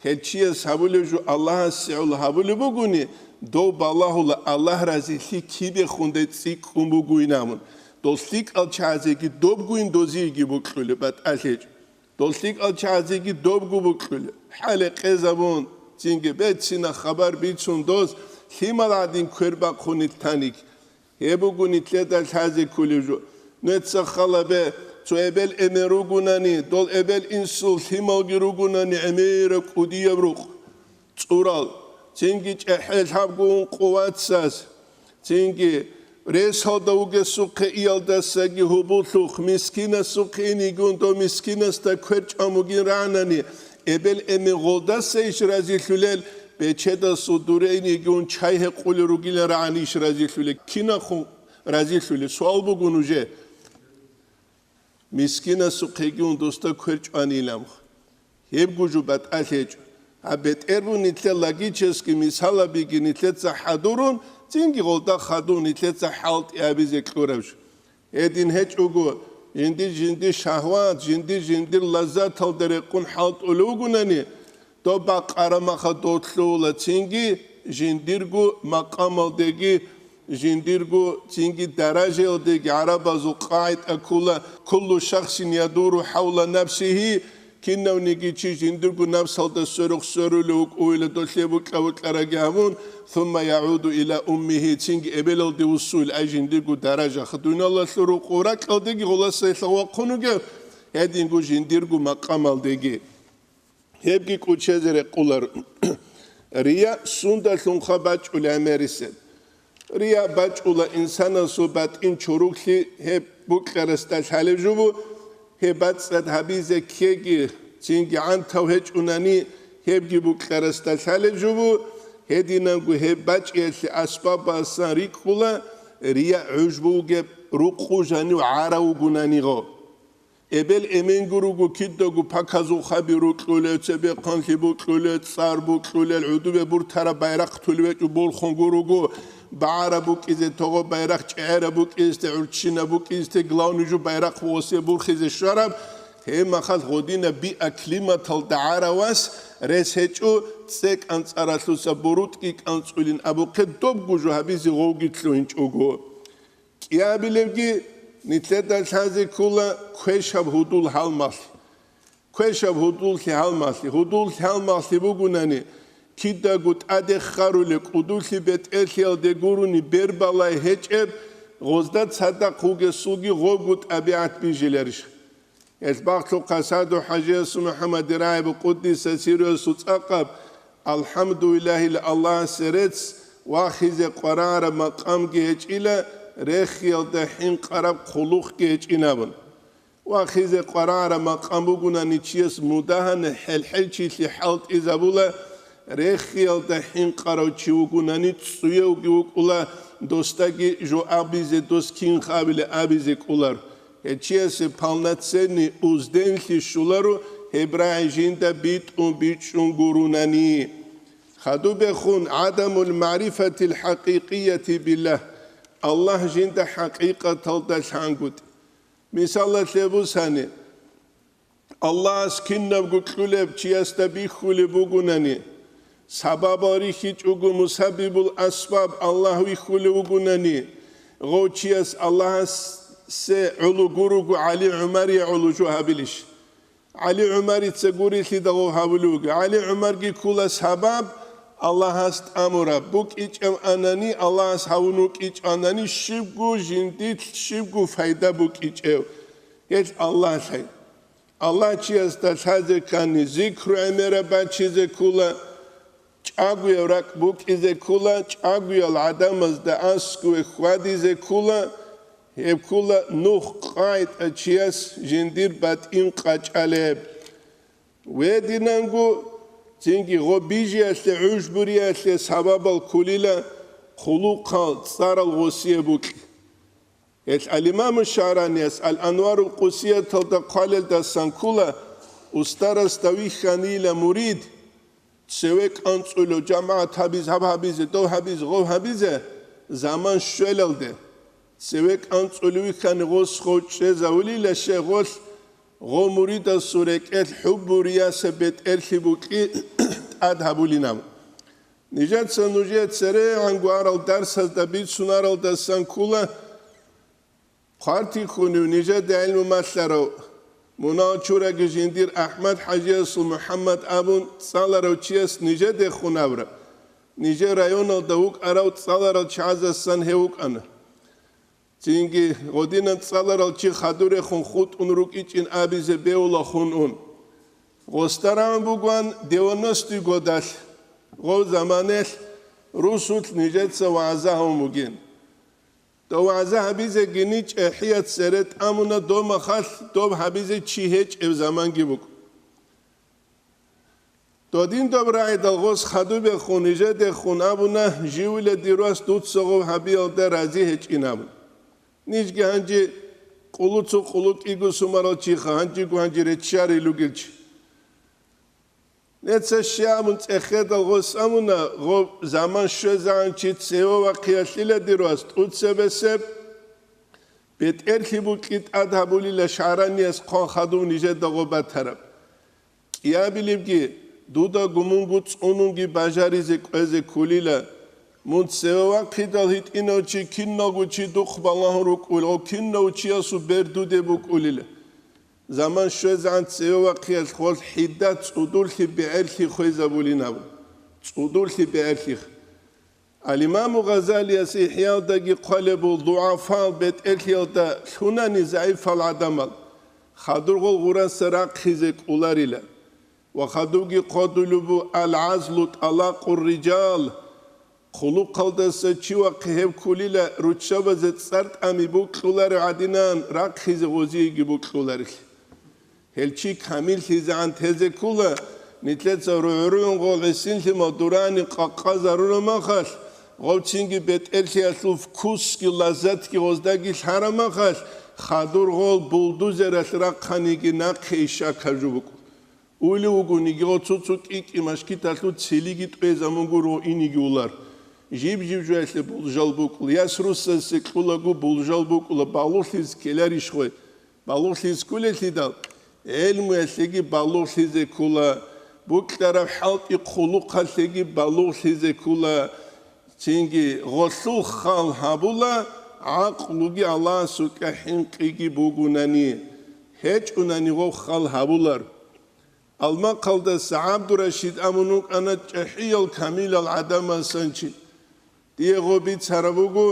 гьел чияс гьабулев жо Аллагьасе гӀоло гьабулеб бугони, дов балагьула Аллагь разилъи кибехундай цӀикӀкӀун бугоин абун. Дол лъикӀал чагӀазеги добгойин дозиеги бокьулеб батӀалъ гьечӀо. Дол лъикӀал чагӀазеги добго бокьулеб. ХӀале къезабун, цинги бецина хабар бицун доз, лъимал гӀадин квер бахъунел таник. Гьеб буго нилъеда лъазе кколев жо. Нуеца халабе, цо эбел-эмен ругунани, дол эбел-инсул лъималги ругунани гӀемераб кӀудияб рукъ цӀурал, цинги чӀехӀе лъабго ункъо вацас, цинги ресалда вугесухъе иялдасаги гьубуллъухъ, мискинасухъе инигун дов мискинасда квер чӀван бугин рагӀанани, эбел-эмен гъолдаса иш разилъулел, бечедасул дуре инигун чай гьекъулел ругилан рагӀани иш разилъулел, кинахун разилъулел? Суал буго нужее. Мискинасухъеги ундусда квер чӀванилан. Гьебго жо батӀалъ гьечӀо. Гьаб бетӀер бу нилъер логический мисалабиги нилъеца хӀадурун, цинги гъолда хадув нилъеца хӀалтӀи абизе кьураб жо. Гьедин гьечӀого, жиндир-жиндир шагьват, жиндир-жиндир лаззаталда рекъун хӀалтӀулев вугунани, доб бакъарамаха долъула цинги, жиндирго макъамалдеги, жиндирго цинги даражаялдеги гӀарабазул къагӀида ккола: «Куллу шахсин ядуру хӀавла нафсихи», кинавниги чи жиндирго напсалда сверухъ сверулев вукӀуила, долъе букьа-букьараги гьабун, «сумма ягӀуду иля уммихи», цинги эбелалде вуссуил, ай жиндирго даража. Дуниялалъул рукъу ракьалдеги гъоласайилъа вахъун вугев, гьединго жиндирго макъамалдеги. Гьебги кӀучезе рекъулар. Рия сундалъунха бачӀулеб гӀемерисеб? Рия бачӀула инсанасул батӀин чоруглъи, гьеб букьарасда лъалеб жо бу, гьеб бацӀцӀад гьабизе ккеги, цинги гӀантав гьечӀунани, гьебги букьарасда лъалеб жо бу, гьединанго гьеб бачӀиялъе асбабасан рикӀкӀула, рия гӀужбу вугеб рукъу жанив гӀарав вугунанигъо. Эбел-эменго руго кидаго паказул хаби рукьулел, цебехъанлъи букьулел, цӀар букьулел, гӀудубе буртараб байрахъ тулеб гьечӀо борхунго руго, багӀараб букӀизе того байрахъ, чӀегӀераб букӀизде, гӀурччинаб букӀизде, главный жо байрахъ восие бурхизе щвараб, гьеб махалъ гъодинаб биа-климаталда гӀаравас рес гьечӀо, цӀе кӀанцӀаралъуса бурутӀги кӀанцӀулин абухъе добго жо гьабизе гъовги лъугьинчӀого. КӀиабилебги нилъеда лъазе ккола квешаб гьудул гьалмагълъи. Квешаб гьудуллъи гьалмагълъи. Гьудуллъи гьалмагълъи бугунани, кидаго тӀаде харулел кӀудулъи бетӀерлъиялде гурони бербалай гьечӀеб, гъозда цадахъ вугесулги гъобго тӀабигӀат бижиларищ? Гьелъ багълъухъа Саду-хӀажиясул МухӀаммад Ирагьиб Къуддиса сирругьу цӀакъаб «АлхӀамдулиллагьил» Аллагьасе рецц вахизе къварагӀараб макъамги гьечӀила, рехиялда хӀинкъараб хъулухъги гьечӀин абун. Вахизе къварагӀараб макъам бугунани чияс мудагьана хӀел-хӀелчилъи хӀалтӀизабула, рехиялда хӀинкъарав чи вугунани цӀуявги вукӀула, досдаги жо абизе, дос кинха абилеб абизе кӀолар. Гьечиясе полноценный узденлъи щоларо гьеб рагӀи жинда битӀун бичӀчӀун гурунани. Хадубехун гӀадамул магӀрифатил хӀакъикъияти биллагь, Аллагь жинда хӀакъикъаталда лъангутӀи. Мисалалъе бусани, Аллагьас кинабго кьулеб чиясда бихьулеб бугунани, сабабал рихьичӀого мусаббибул асбаб Аллагь вихьулев вугунани, Гъов чияс Аллагьасе гӀоло гуруго ГӀали ГӀумарие гӀоло жо гьабилищ? ГӀали ГӀумарица гурелъидал гъов гьабулев вуго. ГӀали ГӀумарги ккула сабаб Аллагьас тӀамураб, букӀичӀев анани, Аллагьас гьавун вукӀичӀев анани, щибго жиндилъ щибго пайда букӀичӀев. Гьелъ Аллагьлъай. Аллагь чиясда лъазе ккани, зикру гӀемераб бачизе ккула, чӀагояв ракӀ букӀизе ккула, чӀагоял гӀадамазда аскӀове хьвадизе ккула, гьеб ккула нух къагӀитӀа чияс жиндир батӀин къачӀалеб. Гьединанго цинги гъо бижиялъе, гӀужбуриялъе сабабал ккулила хъулухъал цӀарал гъосие букӀи. Гьелъ ал-Имаму ШагӀраниялъ Ал-Анварул Къудсияталда хъвалелдасан ккула, устарасда вихьанила мурид, цеве кӀанцӀулев, жамагӀат гьабизе, гьаб гьабизе, дов гьабизе, гъов гьабизе, заман щвелалде. Цеве кӀанцӀулев вихьани гъос гъов чӀезавулила, щай гъолъ, гъов муридасул рекӀелъ хӀуббу-рияса бетӀерлъи букӀи тӀад гьабулинаб. Нижеца нужее церегӀанго арал дарсазда бицунаралдасан ккула, хъвартихьунив нижеда гӀелму малъарав, мунагьал чураги жиндир АхӀмад-хӀажиясул МухӀаммад абун цӀаларав чияс нижедехун абураб, нижер районалда вукӀарав цӀаларал чагӀазасан гьев вукӀана. Цинги гъодинан цӀаларал чи хадурехун хутӀун рукӀичӀин абизе бевулахун ун. Гъосда рагӀун бугоан девяностый годалъ, гъов заманалъ русулъ нижеца вагӀза гьавун бугин. Дов вагӀза гьабизеги ничӀ чӀехӀияц цере тӀамуна, доб махалъ доб гьабизе чи гьечӀеб заманги букӀ. Додин доб рагӀидал гъос хадубехун, нижедехун абуна, живила дир вас дуца гъов гьабиялда рази гьечӀин абун. Нижги гьанже къулуцу къулу кӀиго сумарал чиха, гьанжего гьанже реччарил ругел чи. Неца щай абун цӀехедал гъос амуна, гъоб заман щвезегӀан чи цеве вахъиялъила дир вас тӀуцебесеб, бетӀерлъи букӀи тӀад гьабулила ШагӀранияс хъван хадув нижеда гъоб батараб. КӀиабилебги, дудаго мунго цӀунунги бажаризе кӀвезе ккулила. Мун цеве вахъидал гьитӀинав чи киналго чи духъ балагьун рукӀулел, гъов кинав чиясул бер дуде букӀулила. Заман щвезегӀан цеве вахъиялъ гъолъ хӀидда цӀудуллъи бегӀерлъи хвезабулин абун. ЦӀудуллъи бегӀерлъи. Ал-Имаму Гъазалияс ИхӀяалдаги хъвалеб буго, дугӀафал бетӀерлъиялда лъунани загӀипал гӀадамал, хадургъул гъураса рахъизе кӀоларила. Ва хадубги хъвалеб буго, «Ал-гӀазлу тӀалакъур-риджал», хъулухъалдаса чи вахъи гьеб кколила, руччабазе цӀар тӀами букьуларев гӀадинан рахъизе гъозиеги букьуларелъи. Гьел чи камиллъизегӀан тезе ккола, нилъеца рогӀо-рогӀун гъол гӀисинлъимал дурани къакъазарура махалъ, гъовцинги бетӀерлъиялъул вкусги лаззатги гъоздаги лъара махалъ, хадур гъол булдузералъ рахъаниги нахъе ишакаб жо букӀу. Улев вугониги, гъо цо-цо кӀи-кӀи машкиталъул цилиги тӀвезабун гуро иниги улар. Жиб-жиб жоялъе болжал букӀул, яс руссасе кьулаго болжал букӀула, балугълъиз ккеларищ гъой? Балугълъиз кколелъидал, гӀелмуялъеги балугълъизе ккола, букьараб хӀалтӀи хъулухъалъеги балугълъизе ккола, цинги гъолъул хал гьабула, гӀакълуги Аллагьасукьа хӀинкъиги бугунани, гьечӀунани гъов хал гьабулар. Алмахъалдаса ГӀабдурашид амун вукӀана чӀехӀиял камилал гӀадамасан чи. Дие гъо бицараб буго,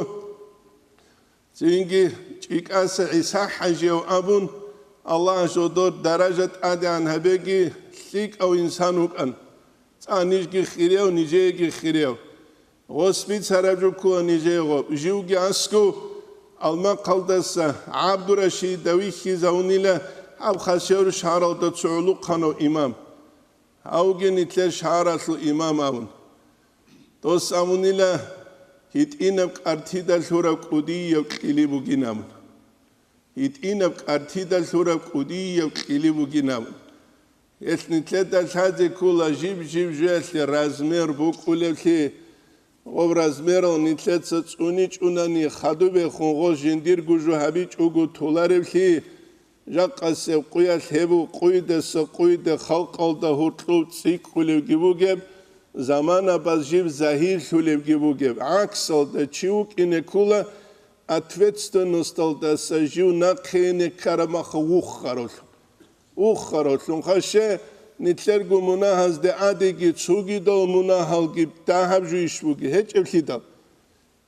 цинги ЧӀикӀаса ГӀиса-хӀажияв абун, Аллагь жодор даража тӀадегӀан гьабеги, лъикӀав инсан вукӀан. ЦӀа нижги хирияв, нижееги хирияв. Гъос бицараб жо ккола нижее гъоб. Живги аскӀов Алмахъалдаса ГӀабдурашида вихьизавунила гьаб Хасавюрт шагьаралда цо гӀолохъанав имам. Гьавги нилъер шагьаралъул имам абун. Дос абунила, гьитӀинаб кӀартида лъураб кӀудияб кьили бугин абун. ГьитӀинаб кӀартида лъураб кӀудияб кьили бугин абун. Гьелъ нилъеда лъазе ккола жиб-жиб жоялъе размер букӀулевлъи, гъоб размерал нилъеца цӀуничӀунани хадубехун гъо жиндирго жо гьабичӀого толаревлъи, жакъасеб къуялъ гьеб къуйдаса къуйде халкъалда гьоркьов цӀикӀкӀулевги бугеб, заманабаз жиб загьирлъулевги бугеб, гӀаксалда чи вукӀине ккола, Ответственносталдаса жив нахъене ккарамаха вуххаравлъун. Уххаравлъун хъаше, нилъерго мунагьазде гӀадиги цугидал мунагьалги дагьаб жуйищ буги гьечӀеблъидал.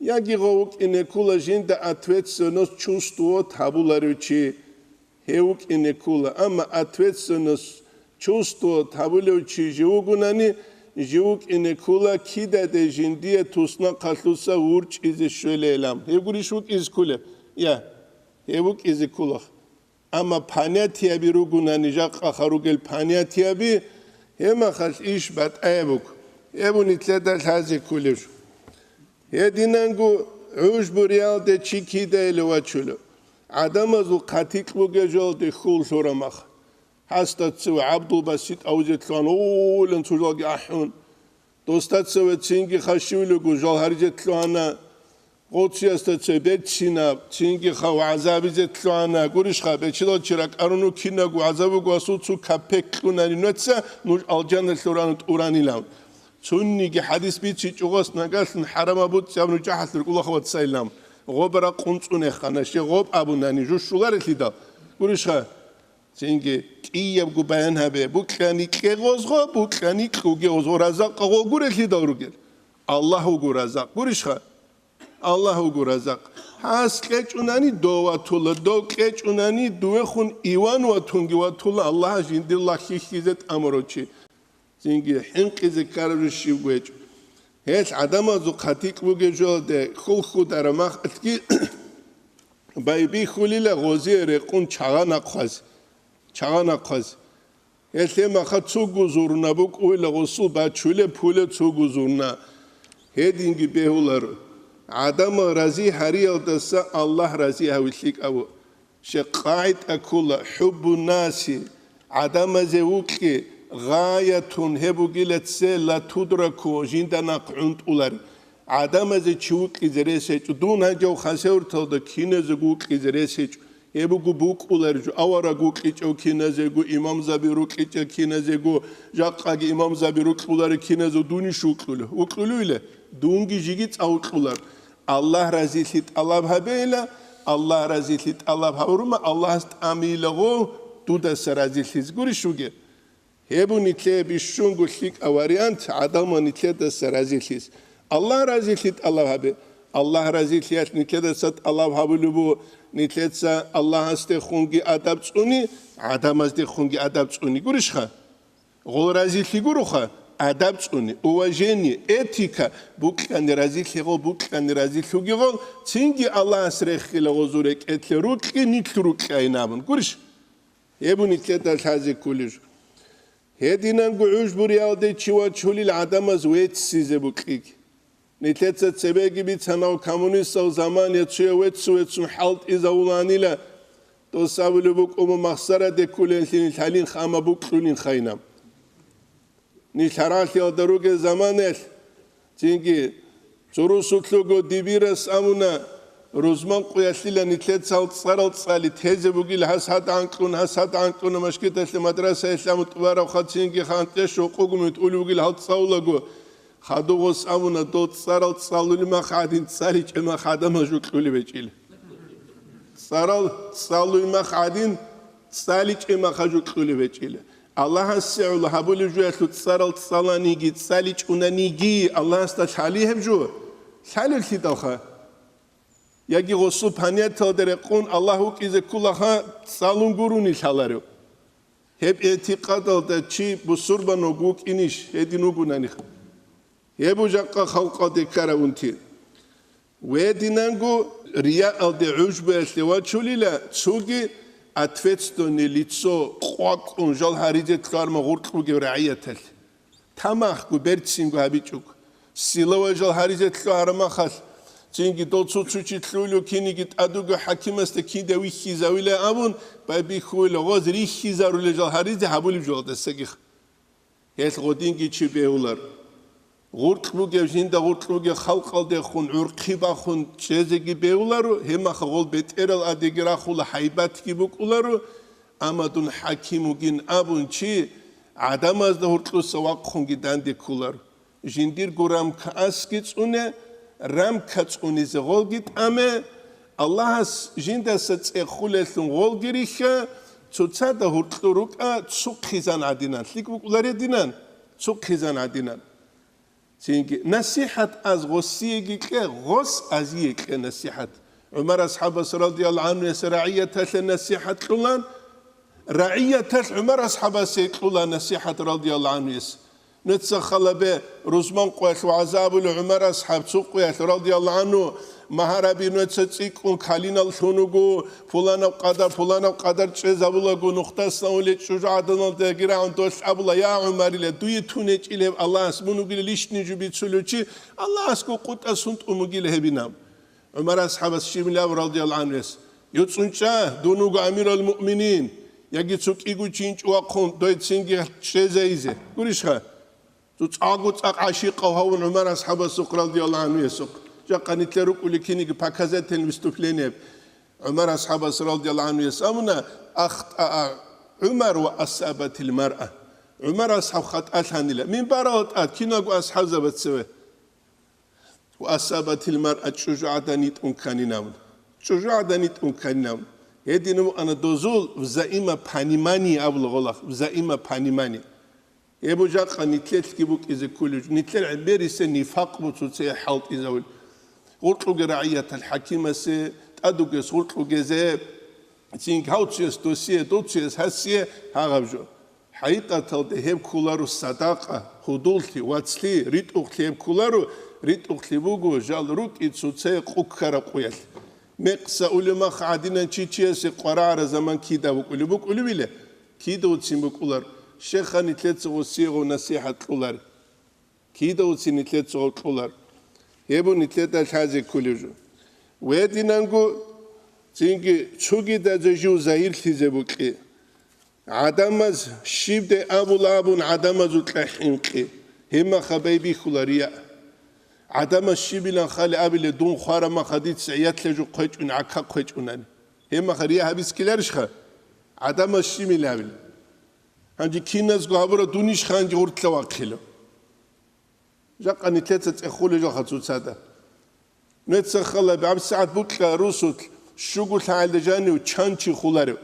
Яги гъов вукӀине ккула жинда ответственность чувствовать гьабуларев чи. Гьев вукӀине ккула, амма ответственность чувствовать гьабулев чи жив вугунани, жив вукӀине ккула кидаде жиндие туснахъалъуса вурчӀизе щвелейилан. Гьев гурищ вукӀизе ккулеб? Я, гьев вукӀизе ккулах. Амма понятияби ругунани, жакъаха ругел понятияби, гьемахалъ иш батӀаяб буго. Гьеб нилъеда лъазе ккулеб жо. Гьединанго гӀужбу-риялде чи кидайилев вачулев, гӀадамазул хъатикь бугеб жоялде хьул лъурамах. Гьасда цеве ГӀабдулбаситӀ авизе лъугьана, олан цо жалги ахӀун. Досда цеве цинги хашивлего жал гьаризе лъугьана. Гъоциясда цеве берцинаб, цинги ха вагӀза абизе лъугьана. Гурищха, бечедал чи ракӀарун вукинаго вагӀза буго, асул цо капек кьунани нуца, нуж алжаналъур ран тӀуранилан. Цониги хӀадис бицичӀого, нагагьлъун хӀарам абуцӀи абун жахӀалъур кӀулаха вацайилан. Гъоб ракъун цӀунехъана, ще гъоб абунани, жо щуларелъидал. Гурищха, цинги кӀиябго баян гьабе, букьани кье гъозго, букьани кьуге гъозго, разакъа гъо гурелъидал ругел. Аллагь вуго разакъ. Гурищха? Аллагь вуго разакъ. Гьас кьечӀунани дов ватула, дов кьечӀунани дувехун Иван ватунги ватула, Аллагьас жиндир лагь хьихьизе тӀамурав чи. Цинги хӀинкъизе ккараб жо щибго гьечӀо. Гьелъ гӀадамазул хъатикь бугеб жоялде хьул хьудараб махалъги байбихьулила гъозие рекъун чагъа нахъвазе. Чагъа нахъвазе. Гьелъе маха цугу зурна букӀуйла гъусул бачулеб пуле цугу зурна. Гьединги бегьуларо. ГӀадамал рази гьариялдаса Аллагь рази гьави лъикӀабу. ЩекъагӀи тӀакула, хӀуббу наси, гӀадамазе вукьи, гъаятун гьеб бугила цела тудраку жинда нахъ гӀунтӀулар. ГӀадамазе чи вукьизе рес гьечӀо. Дун гьанжав хасеврталда киназего вукьизе рес гьечӀо. Гьеб буго букӀулар жо, авараг вукьичӀав киназего, имамзаби рукьичӀав киназего, жакъаги имамзаби рукьулари киназего дунищ вукьулев? Вукьулевила? Дунги жиги цӀа вукьулар. Аллагь разилъи тӀалаб гьабейила, Аллагь разилъи тӀалаб гьабурума, Аллагьас тӀамилаго дудаса разилъизе гурищ вугеб? Гьеб нилъее бищунго лъикӀав вариант, гӀадамал нилъедаса разилъиз. Аллагь разилъи тӀалаб гьабе. Аллагь разилъиялъ нилъедаса тӀалаб гьабулеб буго, нилъеца Аллагьасдехунги адаб цӀуни, гӀадамаздехунги адаб цӀуни. Гурищха? Гъол разилъи гуроха, адаб цӀуни, уважение, этика, букьани разилъи гъол, букьани разилъуги гъол, цинги Аллагьас реххила гъозул рекӀелъе рукьи, нилъ рукьайин абун. Гурищ? Гьеб нилъеда лъазе кколеб жо. Гьединанго гӀужбу-риялде чи вачулел гӀадамаз веццизе букьиги. Нилъеца цебеги бицанав коммунистал заман яцуя веццу-веццун хӀалтӀизавуланила, дос абулеб букӀун махсараде кколеллъи нилъ гьалин хама букьулин хайнам. Нилъ гьаралъиялда ругел заманаялъ, цинги цо русулъго дибирас амуна, рузман къуялъила нилъецал цӀарал цӀали тезе бугил гьас гьадгӀан кьун, гьас гьадгӀан кьуна машгиталъе мадрасаялъ аму тӀубараб хацинги хантӀе щокъугумит улев вугил гьал цӀалулаго, хадугъос амуна, дол цӀарал цӀалули мах гӀадин цӀаличӀе мах гӀадамал жукьулеб гьечӀил. ЦӀарал цӀалуй мах гӀадин, цӀаличӀей маха жукьулеб гьечӀила. Аллагьасе гӀоло гьабулеб жоялъул цӀарал цӀаланиги, цӀаличӀунаниги Аллагьасда лъали гьеб жо? Лъалеллъидалха? Яги гъосул паняталда рекъон Аллагь вукӀизе ккулаха, цӀалун гуруни лъаларев? Гьеб гӀитикъадалда чи бусурбанав вукӀинищ, гьедин вугонаниха? Гьеб жакъа халкъалде ккарабунти. Гьединанго рияалде гӀужбаялъе вачулила цоги ответственное лицо къвакӀун жал гьаризе ккарма гъуркь бугев рагӀияталъ. Тамахго, берцинго гьабичӀого. Силовай жал гьаризе ккарамахалъ, цинги дол цо-цо чи лъугьулев киниги тӀадуго хӀакимасда кинда вихьизавила абун, байбихьула гъоз рихьизарула жал гьаризе гьабулеб жолдасагих. Гьелъ гъодинги чи бегьулар. Гъуркь бугев, жинда гъуркь бугев халкъалдехун гӀурхъи бахун чӀезеги бегьуларо, гьебмаха гъол бетӀерал адеги рахула, гьайбатги букӀуларо, амма дун хӀаким вугин абун чи гӀадамазда гьуркьуса вахъунги данде кколар. Жиндирго рамка асги цӀуне, рамка цӀунизе гъолги тӀаме, Аллагьас жиндаса цӀехулеллъун гъолги рихьа, цоцазда гьуркьу рукӀа цу хъизан гӀадинан. ЛъикӀ букӀуларидинан, цу хъизан гӀадинан. Цинги насихӀат аз гъосиеги кье, гъос азие кье насихӀат. ГӀумар асхӀабас радияллагьу гӀанхуяс рагӀияталъе насихӀат кьулан, рагӀияталъ ГӀумар асхӀабасе кьула насихӀат радияллагьу гӀанхуяс. Нуца халабе, рузман къоялъ вагӀза абулев ГӀумар асхӀаб цо къоялъ радияллагьу гӀанху, магьараби нуца цӀикӀкӀун калинал лъун вуго, пуланаб къадар, пуланаб къадар чӀезабулаго, нухдасан уле чӀужугӀаданалдеги рагӀун долъ абула: «Я ГӀумарила, дуе тун гьечӀил гьеб Аллагьас, мун вугила лишни жо бицулев чи, Аллагьасго къутӀа сунтӀун вугила гьебинаб». ГӀумар асхӀабас щибилав радияллагьу гӀанхуяс: «ЙоцӀун чӀа, дун вуго амирал муъминин, яги цо кӀиго чи инчӀо вахъун дой цинги чӀезайизе». Гурищха? Цо цӀакъго цӀакъ гӀашикъав гьавун ГӀумар асхӀабасухъ радияллагьу гӀанхуясухъ. Жакъа нилъер рукӀули киниги показательный выступление. ГӀумар асхӀабас радияллагьу гӀанхуяс абуна: «АхтӀаа ГӀумар ва асабатил маръа». ГӀумар асхӀаб хатӀа лъанила. Минбаралда тӀад киналго асхӀабзабаз цеве. «Ва асабатил маръа», чӀужугӀадан йитӀун кканин абун. ЧӀужугӀадан йитӀун кканин абун. Гьедин букӀана дозул взаимопонимание абула гъолахъ, взаимопонимание. Гьеб жакъа нилъелъги букӀизе кколев, нилъер гӀемерисеб нифакъ буцуце хӀалтӀизавул. Гъуркьуге рагӀиятал хӀакимасе, тӀадугес гъуркьугезе, цинги гьав цуяс досие, дов цуяс гьасие гьагъаб жо. ХӀакъикъаталда гьеб кколаро садакъа, гьудуллъи, вацлъи, ритӀухълъи гьеб кколаро, ритӀухълъи буго жал рукӀи цоцае къу ккараб къуялъ. Мекъса улев мах гӀадинан чи чиясе къварагӀара заман кида букӀулеб букӀулевила? Кидавцин букӀулар, щеха нилъеца гъосиегъов насихӀат кьулар. Кидавцин нилъеца гъов кьулар. Гьеб нилъеда лъазе кколев жо. Гьединанго цинги цогидазда жив загьирлъизе букӀи. ГӀадамаз щибдай абула абун гӀадамазукьа хӀинкъи. Гьебмаха байбихьула рияъ. ГӀадамаз щибилан хали абиле, дун хвараб маха дица гӀиятлъа жо хъвечӀун, гӀака хъвечӀунани. Гьебмаха рияъ гьабицкиларищха? ГӀадамаз щибилан абиле. Гьанже киназго гьабура дунищха гьанже гъуртлъа вахъила. Жакъа нилъеца цӀехулел жоха цоцазда. Нуца хала бегӀабсагӀат букьа русулъ щугулъ гӀелда жанив чан чи хуларев.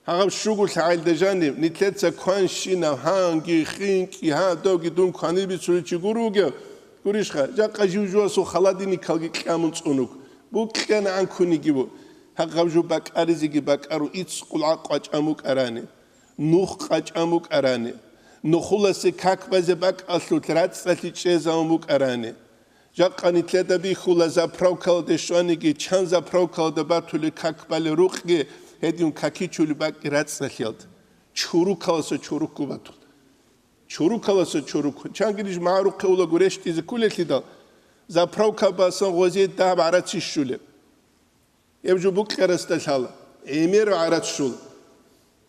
Гьагъаб щугулъ гӀелда жанив нилъеца кванщинав гьанги, хинкӀи, гьа, довги дун кванил бицулев чи гур вугев, гурищха, жакъа жив-жувасул халадиникалги кьамун цӀунуг. БукьанагӀан ккуниги бу. Гьагъаб жо бакӀаризеги бакӀару ицӀ къулгӀа къвачӀан букӀарани. Нух къачӀан букӀарани, нухуласе как базе бакӀалъулъ рацӀцӀалъи чӀезавун букӀарани. Жакъа нилъеда бихьула заправкалде щваниги, чан заправкалда батулеб как балеб рукъги, гьедин какичулеб бакӀги рацӀцӀалъиялда. Чурукаласа чурукку батул. Чурукаласа чурукку. Чангирищ магӀарухъе улаго рещтӀизе кколелъидал, заправка басан гъозие дагьаб гӀарац щолеб. Гьеб жо букьарасда лъала. ГӀемер гӀарац щола.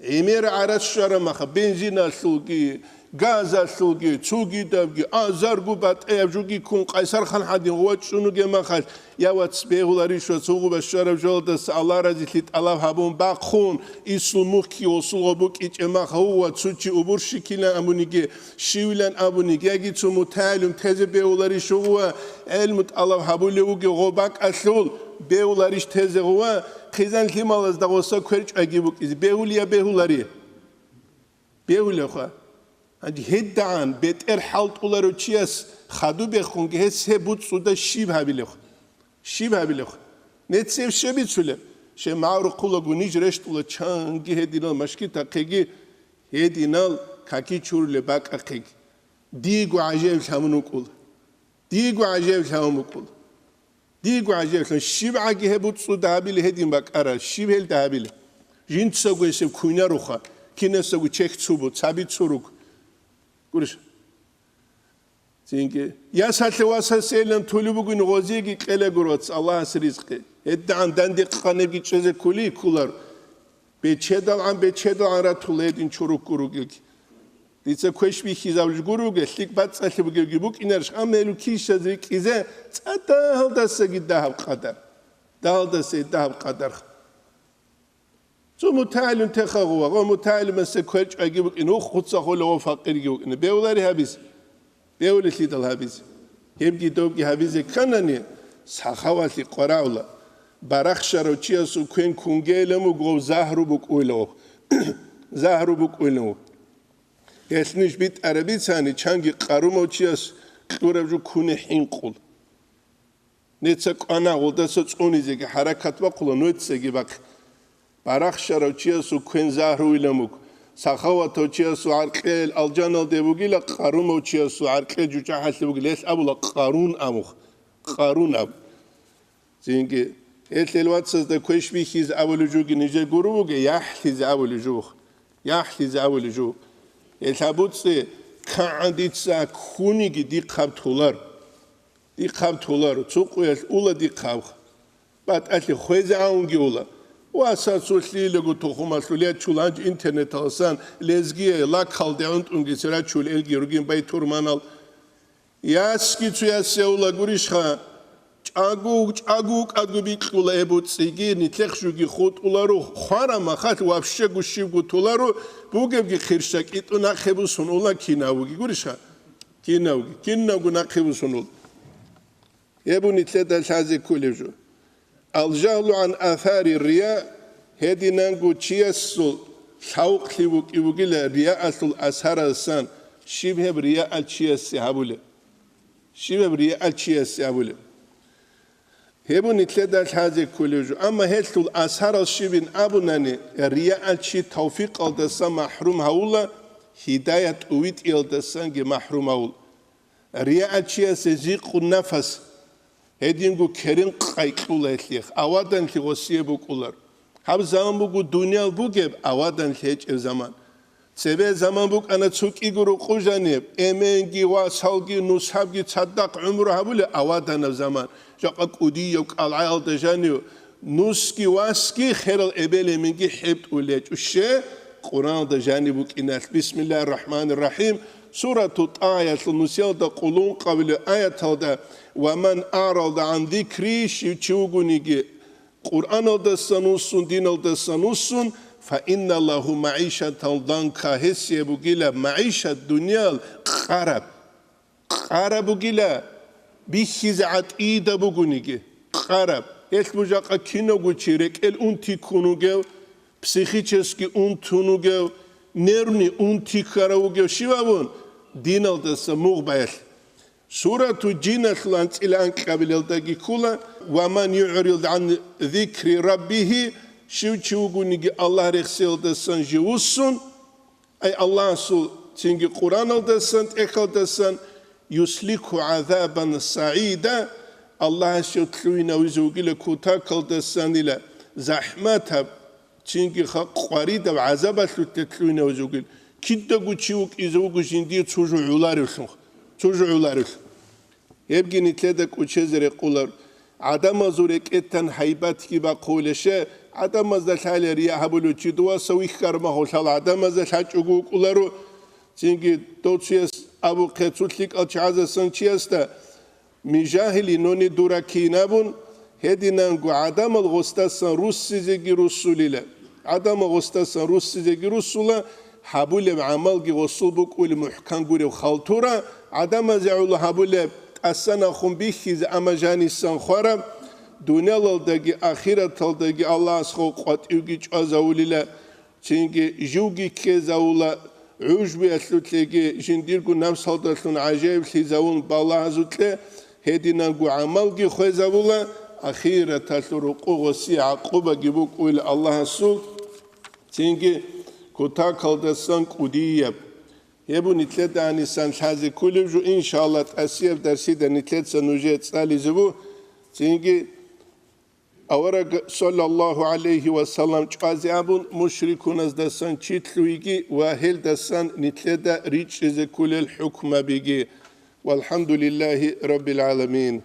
ГӀемер гӀарац щвараб маха, бензиналъулги, газалъулги, цогидабги, азарго батӀаяб жоги ккун, Къайсархан гӀадин гъувачӀун вугеб махалъ, я вац, бегьуларищ, вац, гьугъуба щвараб жоялдаса Аллагь разилъи тӀалаб гьабун бахъун, исул мухьги гъосулгъа букӀичӀеб маха, гьугъуба цо чи убурщикилан абуниги, щивилан абуниги, яги цо мутагӀилум тезе бегьуларищ гьугъуба, гӀелму тӀалаб гьабулев вугев гъо бакӀалъул, бегьуларищ тезе гъуба, хъизан лъималазда гъоса кверчӀвайги букӀизе. Бегьулия бегьулари? Бегьулевха. Гьанже гьедагӀан бетӀер хӀалтӀуларев чияс хадуб бехунги гьес гьеб буцӀцӀуда щиб гьабилевха? Щиб гьабилевха? Нецев щеб бицулеб? Щеб магӀрухъулаго ниж рещтӀула чанги гьединал машгитахъеги, гьединал каки чурулеб бакӀахъеги. Диего гӀажаиблъи гьабун вукӀула. Диего гӀажаиблъи гьабун вукӀула. Диего гӀажаиблъи, щибгӀаги гьеб буцӀцӀуда гьабили гьедин бакӀара, щиб гьелда гьабили? Жинцаго гьесеб куйнаруха, кинасаго чехь цо бу, цаби цо руг. Гурищ? Цинги, ясалъе васасейилан тулеб бугин гъозиеги кьелагуроц Аллагьас ризкъи. ГьедагӀан дандекъанебги чӀезе ккули кколар. БечедалгӀан-бечедалгӀан ратула гьедин чурукку ругелги. Дица квеш бихьизабулеб гуруге, лъикӀ бацӀцӀалъи бугевги букӀинарищ, амма гьелу килщаз рикӀкӀизе цӀадагьалдасаги дагьаб къадар. Дагьалдаса дагьаб къадар. Цо мутагӀилим теха гъува, гъо мутагӀилимасе квечӀвайги букӀин, ухъ хуцахъула ва факъирги вукӀина. Бевлари гьабизе. Бевлилъидал гьабизе. Гьебги добги гьабизе кканани, сахавалъи къварагӀула. Барахщарав чиясул квен кунгейилан вуго, загьру букӀуйла вуго. Загьру букӀуйла вуго. Гьелъ ниж битӀараб бицани, чанги къарумав чияс кьураб жо куни хӀинкъул. Неца кӀвана, гъолдаса цӀунизеги хӀаракат бахъула, нуецаги бахъе. Барахщарав чиясул квен загьруйилан вуго. Сахаватав чиясул гӀаркьел алжаналде бугила, къарумав чиясул гӀаркьел жужахӀалъе бугила. Гьелъ абула Къарун абун. Къарун абун. Цинги, гьелъ вацазда квеш бихьизе абулеб жоги нижер гуро буго, яхӀлъизе абулеб жо. ЯхӀлъизе абулеб жо. Гьелъ гьабуцӀи, кагӀан дица ккуниги дихъаб толар. Дихъаб толаро, цо къуялъ ула дихъабха. БатӀалъи хвезе гӀавунги ула. Васасулъилаго тухумалъул ячул гьанж интернеталсан лезгие лакалде гӀунтӀунги сирачул элги ругин байтурманал. Ясги цо ясе ула гурищха, чӀагу, чӀагу, кӀаго бикьула эбуцӀиги, нилъехъ жуги хутӀуларо, хвара махалъ вообще гущибго толаро, бугебги хирща кӀитӀу нахъе бусун ула кинавги гурищха. Кинавги, кинавго нахъе бусун ула. Гьеб нилъеда лъазе кколеб жо. Ал-жагьлу гӀан асари рия, гьединанго чиясул лъавкълъи вукӀи вугила риаалъул асаралсан, щиб гьеб риаал чиясе гьабулеб? Щиб гьеб риаал чиясе гьабулеб? Гьеб нилъеда лъазе кколеб жо. Амма гьелъул асарал щибин абунани, риаал чи тавфикъалдаса махӀрум гьавула, гьидаят тӀувитӀиялдасанги махӀрум гьавула. Риаал чиясе зикъун нафас, гьединго керен къайкьула гьелъихъ, аваданлъи гъосие букӀулар. Гьаб заман буго дуниял бугеб, аваданлъи гьечӀеб заман. Цебе заман букӀана цо кӀиго рукъу жаниб, эменги, васалги, нусабги цадахъ гӀумру гьабулеб аваданаб заман. Жакъа кӀудияб кӀалгӀаялда жанив, нусги васги херал эбел-эменги хӀебтӀулел гьечӀо. Щай? Къуръаналда жаниб букӀиналъ. Бисмиллагьир рахӀманир рахӀим. Сурату ТӀагьаялъул нусиялда къуллун къабилеб аяталда: «Ва ман аърада гӀан зикри», щив чи вугониги Къуръаналдасан вуссун, диналдасан вуссун, «фа инна лагьу магӀишатан данка», гьесие бугила магӀишат дуниял къараб. Къараб бугила, бихьизе гӀатӀида бугониги, къараб. Гьелъ бужакъа кинавго чи рекӀел унти ккун вугев, психически унтун вугев, нервный унти ккарав вугев щивавун, диналдаса мугъ баялъ. Сурату Жиналъул анцӀила анкьабилелдаги ккола: «Ва ман югӀрид гӀан зикри раббигьи», щив чи вугониги Аллагь рехсиялдасан жив вуссун, Ай Аллагьасул цинги Къуръаналдасан, тӀехьалдасан, «юсликху гӀазабан сагӀида», Аллагьас жив лъугьинавизе вугила кутакалдасанила захӀматаб, цинги ха-, къваридаб гӀазабалъулъе лъугьинавизе вугила. Кидаго чи вукӀизе вуго жиндие цо жо гӀоларевлъун, цо жо гӀоларевлъун. Гьебги нилъеда кӀочезе рекъолар. ГӀадамазул рекӀетан гьайбатги бахъулеше, гӀадамазда лъалел рия гьабулев чи дуваса вихьараб махулъал гӀадамазда лъачӀого вукӀуларо. Цинги дов чияс абухъе цо лъикӀал чагӀазасан чиясда: «Ми жагьили, но не дураки», – абун, гьединанго гӀадамал гъосдасан руссизеги руссулила. ГӀадамал гъосдасан руссизеги руссула, гьабулеб гӀамалги гъосул букӀули мухӀкан гуреб халтура, гӀадамазе гӀоло гьабулеб тӀасанахун бихьизе, амма жанисан хвараб, дуниялалдаги ахираталдаги Аллагьасго къватӀивги чӀвазавулила, цинги живги ккезавула, гӀужбуялъулъеги жиндирго напсалдалъун гӀажаиблъизавун балагьазукье, гьединанго гӀамалги хвезавула, ахираталъул рукъу гъоси гӀакъубаги букӀуйла Аллагьасул. Цинги кутакалдасан кӀудияб. Гьеб нилъеда гьанисан лъазе кколеб жо, иншалла, тӀасияб дарсида нилъеца нужее цӀализе буго. Цинги авараг, саллаллагьу гӀалайгьи ва саллам, чӀвазе абун, мушрикуназдасан чи лъугьиги ва гьелдасан нилъеда ричӀчӀизе кколел хӀукмабиги. ВалхӀамдулиллагьи раббил гӀаламин.